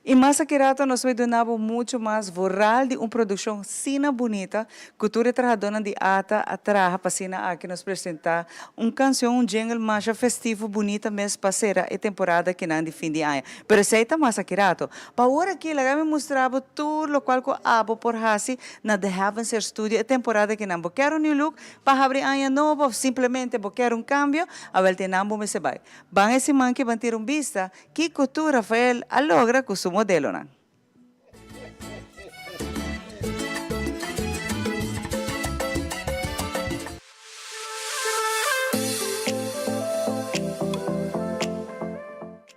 Y mas aki rato nos bay duna bo mucho mas vooral di un produccion sina bunita cu tur e trahadornan di ata a traha pa asina aki nos presenta un cancion, un jingle masha festivo bunita mes pa cera e temporada kinan di fin di aña. Pero esey ta mas aki rato. Pa awor aki laga mi mustra bo tur locual cu abo por haci na The Heavens Hair Studio e temporada kinan. Bo kier un new look? Pa habri aña nobo of simplemente bo kier un cambio, awel te nan bo mester bay. Ban e siman ki ban tira un bista kico tu Rafael a logra cu su modelonan.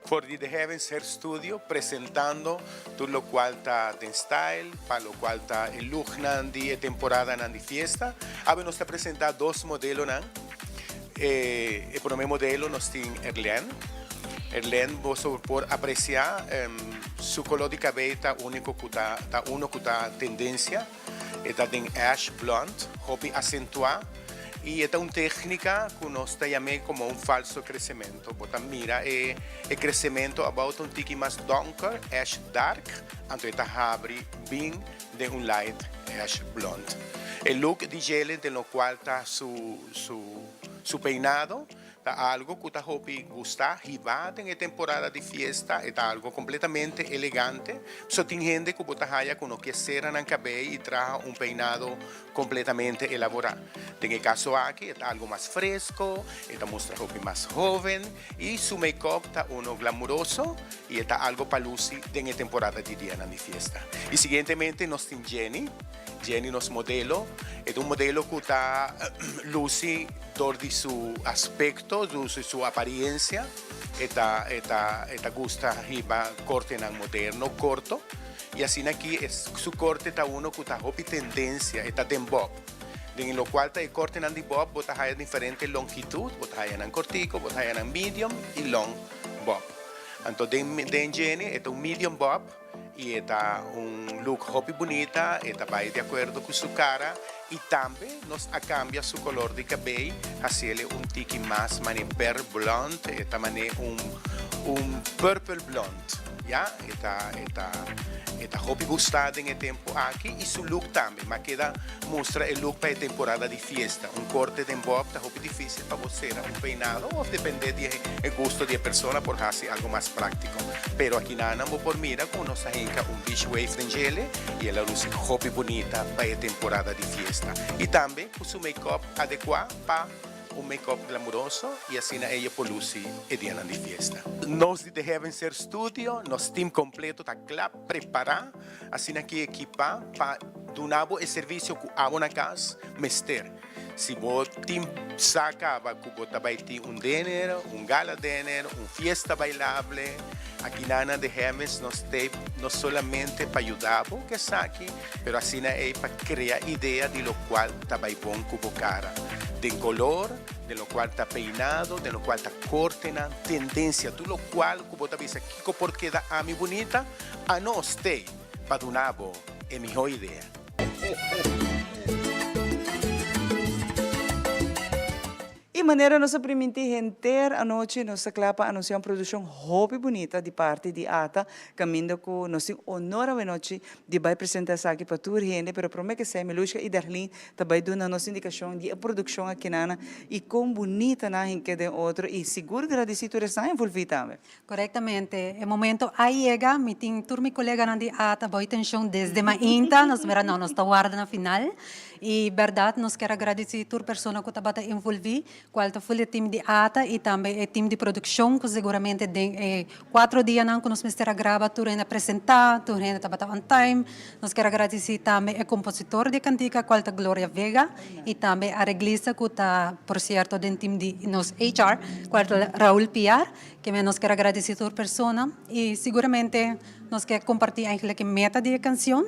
For di The Heavens Hair Studio presentando tur locual ta den style, pa locual ta e looknan di e temporadanan di fiesta. Awe nos ta presenta dos modelonan. E e prome modelo nos tin Erlen. Erlen boso por aprecia su color di cabey ta unico cu ta ta uno cu ta tendencia. E ta den ash blond, hopi acentua. Y e ta un tecnica cu nos ta yam'e como un falso crecemento. Bo ta mira e e crecemento abao ta un tiki mas donker, ash dark, anto e ta habri bin den un light ash blond. E look di djele den locual ta su su su peinado Ta algo cu ta hopi gusta hiba den e temporada di fiesta, e ta algo completamente elegante. So tin hende cu bo ta haya cu no kier cera nan cabey y traha un peinado completamente elabora. Den e caso aki e ta algo mas fresco, e ta mustra hopi mas hoven y su make-up ta uno glamuroso y e ta algo pa luci den e temporada di dianan di fiesta. Y siguientemente nos tin Jenny. Jenny nos modelo, e ta un modelo cu ta luci dor di su aspecto, di su apariencia, e ta e ta e ta gusta hiba cortenan moderno corto y asina aki su corte ta uno cu ta hopi tendencia, e ta den bob, den locual ta e cortenan di bob bo ta haya diferente longitud, bo ta haya nan cortico, bo ta haya nan medium y long bob. Anto den den Jenny e ta un medium bob. Y e ta un look hopi bunita, e ta bay di acuerdo cu su cara y tambe nos a cambia su color di cabey haciele un tiki mas mane per blond, e ta mane un un purple blond, ya, e ta e ta e ta hopi gusta den e tempo aki y su look tambe, ma keda mustra e look pa e temporada di fiesta, un corte den bob ta hopi dificil pa bo cera un peinado of depende di e gusto di e persona por haci algo mas practico. Pero akinanan bo por mira ku nos a hinka un beach wave den djele i el a lusi hopi bunita pa e temporada di fiesta. I tambe ku su make-up adekuá pa un make-up glamuroso i asina ella por lusi e dianan di fiesta. Nos di The Heaven Ser Studio, nos team kompleto ta kla prepará asina ki ekipá pa duna bo e servisio ku abo na kas mester. Si bo tin sa caba cu bo ta bay tin un dinner, un gala dinner, un fiesta bailable, aki na na The Heavens nos t'ey no solamente pa yuda bo cu esaki, pero asina ey pa crea idea di locual ta bay bon cu bo cara, den color, den locual ta peinado, den locual ta cortenan, tendencia, tur locual cu bo ta bisa kico por keda ami bunita, anos t'ey pa duna bo e miho idea. Y manera nos a priminti henter anochi nos ta cla pa anuncia un produccion hopi bunita di parti di ata caminda cu nos tin honor awenochi di bay presenta esaki pa tur hende pero prome ke esey Milushka y Darlene ta bay duna nos indicacion di e produccion akinana y con bunita nan hinke den otro y sigur gradici tur esnan envolvi tambe. Korektamente. E momento a yega, mi tin tur mi koleganan di ata bou tenshon desde mainta, nos mira no, nos ta warda na final. I bèrdat nos kier a gradisí tur persona ku tabata envolví, kual ta ful e tim di ata i tambe e tim di produkshon ku seguramente den e kuatro dianan ku nos mester a graba tur hende a presentá, tur hende tabata on time. Nos kier a gradisí tambe e kompositor di e kantika kual ta Gloria Vega i tambe e areglista ku ta por sierto den tim di nos HR kual ta Raul Piar. Ke nos kier agradesí tur persona i siguramente nos ke kompartí eigenlijk e meta di e kansion,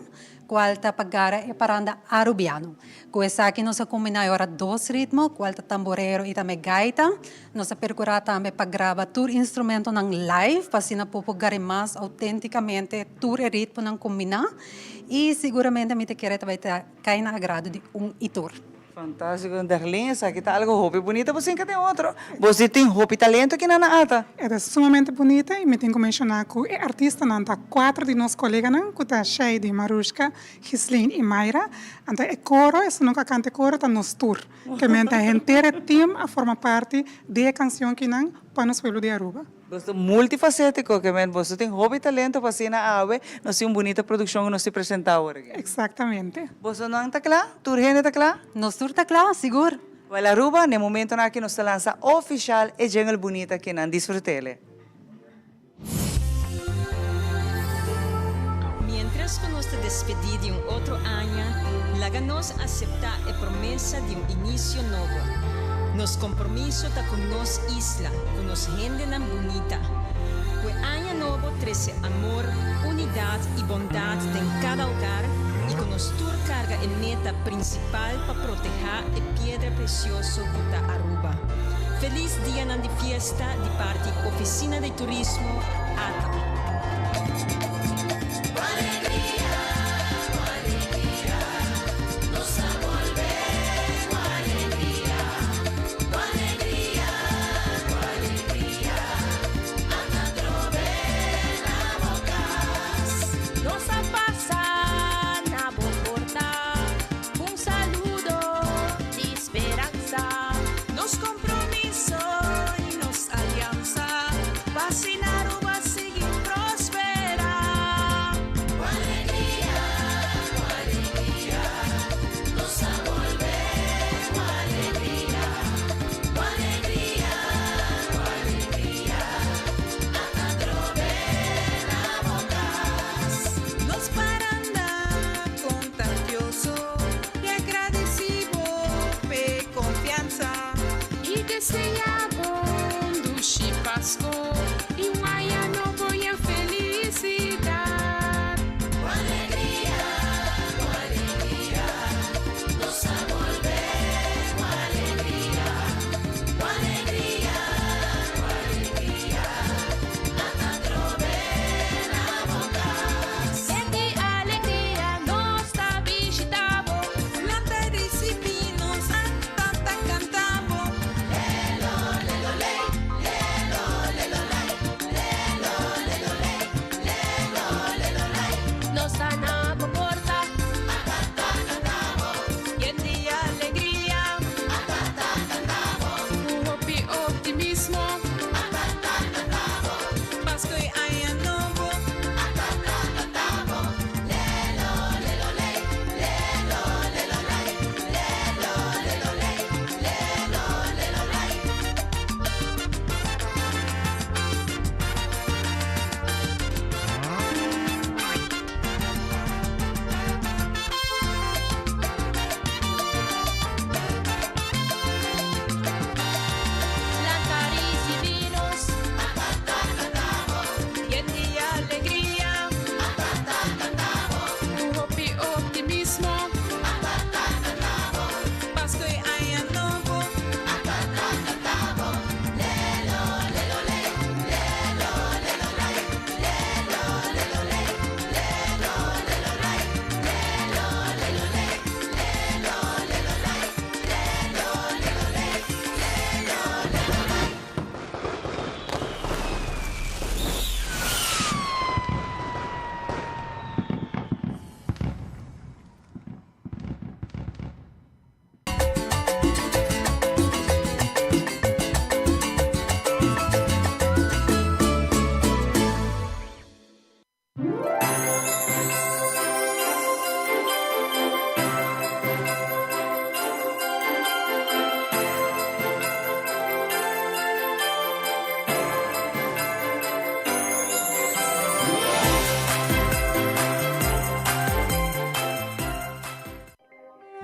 kual ta pa gara e paranda arubiano. Ku esaki nos a kombiná e ora dos ritmo, kual ta tamborero i tambe gaita. Nos a perkurá tambe pa graba tur instrumentonan live pa asina por por gara mas outéntikamente tur e ritmonan kombiná. I siguramente mi ta kere ta bai ta kai na agrado di un i tur. Fantástico, Darlene, esaki ta algo hopi bunita, bo sinka den otro. Bo si tin hopi talento kinan na ata. E ta sumamente bunita y mi tin cu menciona cu e artistanan ta cuatro di nos coleganan cu ta Sheidy, Marushka, Gislene y Mayra. Anto e coro, esunnan cu a canta e coro ta nos tur. Ke men ta henter e team a forma parti di e cancion kinan pa nos pueblo di Aruba. Boso ta multifacetico, ke men boso tin hopi talento pa asina awe nos tin un bunita produccion ku nos tin presenta awor aki. Exactamente. Boso nan ta kla? Tur hende ta kla? Nos tur ta kla, sigur. Wel Aruba, na e momentonan aki nos ta lansa oficial e jingle bunita aki nan. Disfrutele. Mientras ku nos ta despedí di un otro aña, laga nos aseptá e promesa di un inisio nobo. Nos kompromiso ta ku nos isla, ku nos hendenan bunita. Ku e aña nobo trese amor, unidat i bondat den kada hogar i ku nos tur karga e meta prinsipal pa protehá e piedra presioso ku ta Aruba. Felis dianan di fiesta di parti Oficina di Turismo, ata.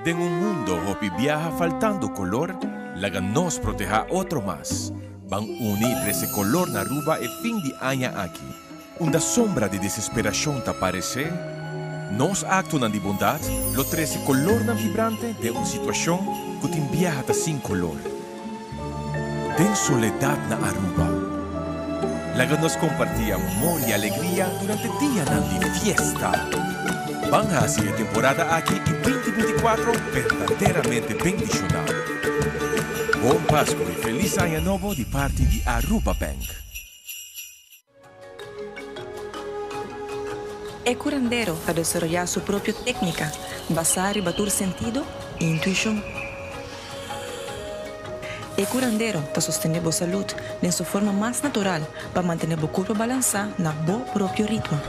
Den un mundo hopi biaha faltando color, laga nos proteha otro mas. Ban uni y trece color na Aruba e fin di aña aki. Unda sombra di desesperacion ta parece, nos actonan di bondad lo trece colornan vibrante den un situacion cu tin biaha ta sin color. Den soledad na Aruba, laga nos comparti amor y alegria durante dianan di fiesta. Ban haci e temporada aki y 2024 berdaderamente bendiciona. Bon Pasco y Feliz Aña Nobo di parti di Aruba Bank. E curandero ta desaroyá su propio técnica basá riba tur sentido i intuishon. E curandero ta sostené bo salud den su forma mas natural pa mantené bo curpa balansá na bo propio ritmo.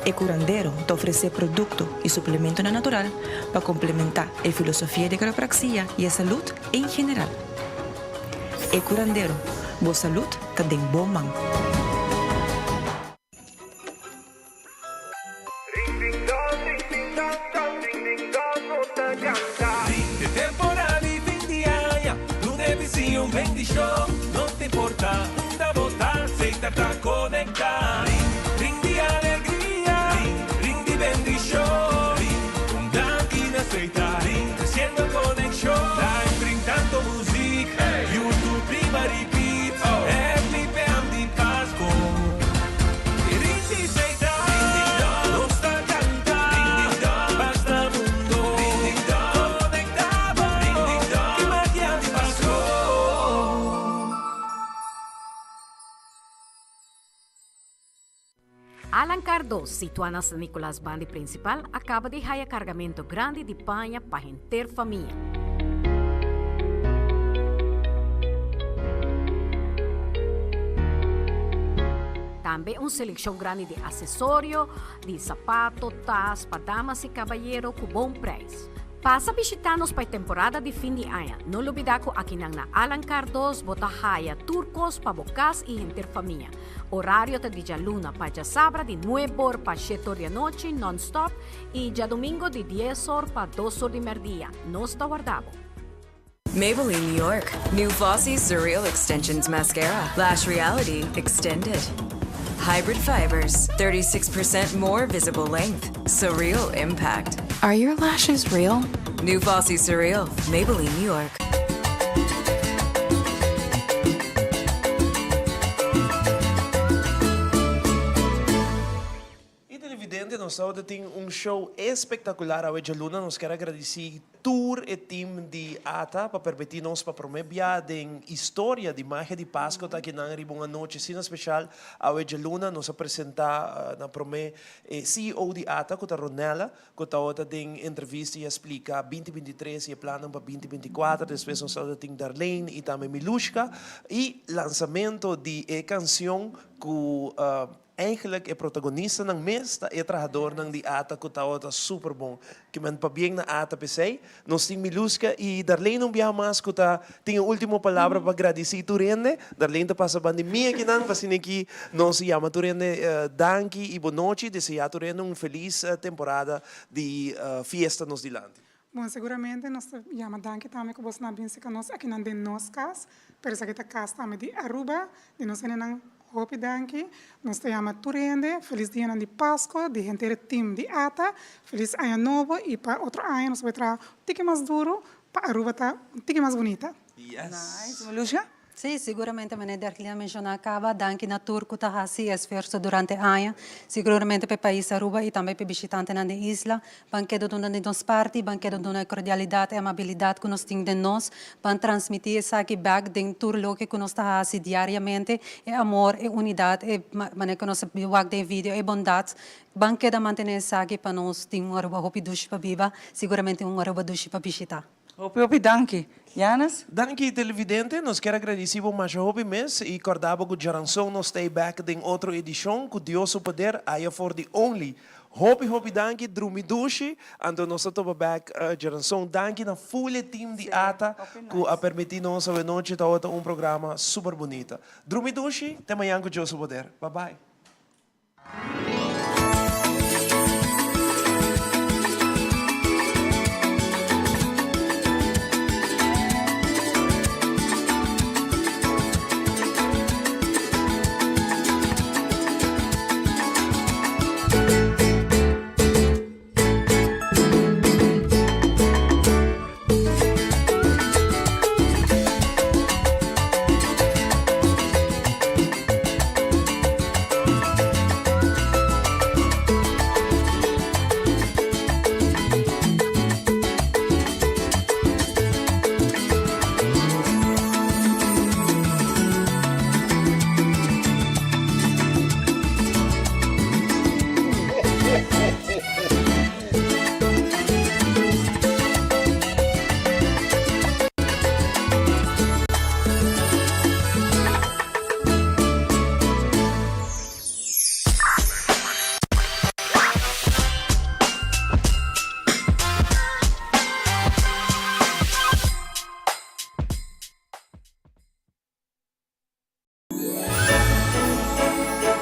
E curandero ta ofresé producto i suplementonan natural pa complementá e filosofia di quiropraxia i e salud en general. E curandero, bo salud ta den bo man. Di temporada di fin di aña, duna e bisiño un bendicion. No ta importa unda bo ta, Setar ta conecta. Ring, ring di alegria, ring, ring di bendicion. Ring, un danki na Setar, ring, treciendo conexion. Live ring tanto muziek, YouTube riba repeat. Happy PM di Pasco. Ring di Setar, nos ta canta. Basta mundo, conecta bo. Ki magia di Pasco. Alan Cardoz, situa na San Nicolas bandi principal, a caba di haya cargamento grandi di paña pa henter famia. Tambe un seleccion grandi di accesorio, di sapato, tas pa damas y cabayero cu bon prijs. Pasa bishita nos pa e temporada di fin di aña. No lubida cu akinan na Alan Cardoz bo ta haya tur cos pa bo cas y henter famia. Orario ta di djaluna pa djasabra di nuebe or pa shete or di anochi non stop y djadomingo di dies or pa dos or di merdia. Nos ta warda bo. Maybelline New York, new Flossy Surreal Extensions Mascara, Lash Reality Extended. Hybrid fibers, 36% more visible length, surreal impact. Are your lashes real? New Flossy Surreal, Maybelline New York. Y televidente nos tabata tin un show espectacular awe djaluna nos kier a gradici tur e team di ata pa permiti nos pa prome bia den historia di Magia di Pasco ta akinan riba un anochi asina special awe djaluna nos a presenta na prome e ceo di ata cu ta Ronella Cu tabata den entrevista y a splica 2023 y e plannan pa 2024. Despues nos tabata tin Darlene y tambe Milushka. Y lansamento di e cancion cu eigenlijk e protagonistanan mes ta e trahadornan di ata cu tabata super bon. Ke men pabien na ata p'esey. Nos tin Miluska y Darlene un biaha mas cu ta tin e ultimo palabra pa gradici tur hende. Darlene ta pasa banda di mi akinan pa asina aki nos yama tur hende danki y bonochi. Desea tur hende un feliz temporada di fiesta nos dilanti. Bon, seguramente nos ta yama danki tambe cu bosnan a bin seca nos akinan den nos cas, pero esaki ta cas tambe di Aruba, di nos hendenan. Hopi danki. Nos ta yama tur hende felis dianan di Pasco, di henter e team di ata. Felis aña nobo y pa otro aña nos ta bay traha un tiki mas duro pa Aruba ta un tiki mas bunita. Nice. Malusha? Sí, siguramente meneer Derklin a menciona caba. Danki na tur cu ta haci esfuerzo durante aña. Siguramente pa e pais Aruba y tambe pa e bishitantenan den isla. Ban keda duna di nos parti, ban keda duna e cordialidad, e amabilidad cu nos tin den nos. Ban transmiti esaki bek den tur loke cu nos ta haci diariamente, e amor, e unidad, e manera cu nos a wak den e video, e bondad. Ban keda mantene esaki pa nos tin un Aruba hopi dushi pa biba, siguramente un Aruba dushi pa bishita. Hopi hopi danki. Janis? Danki televidente, nos kier a gradisi bo masha hopi mes y corda bo cu djaranson nos ta back den otro edicion cu Dios su poder aya for di only. Hopi hopi danki drumi dushi anto nos ta topa back djaranson. Danki na full e team di ata cu a permiti nos awe nochi tawata un programa super bunita. Drumi dushi te mañan cu Dios su poder. Bye bye.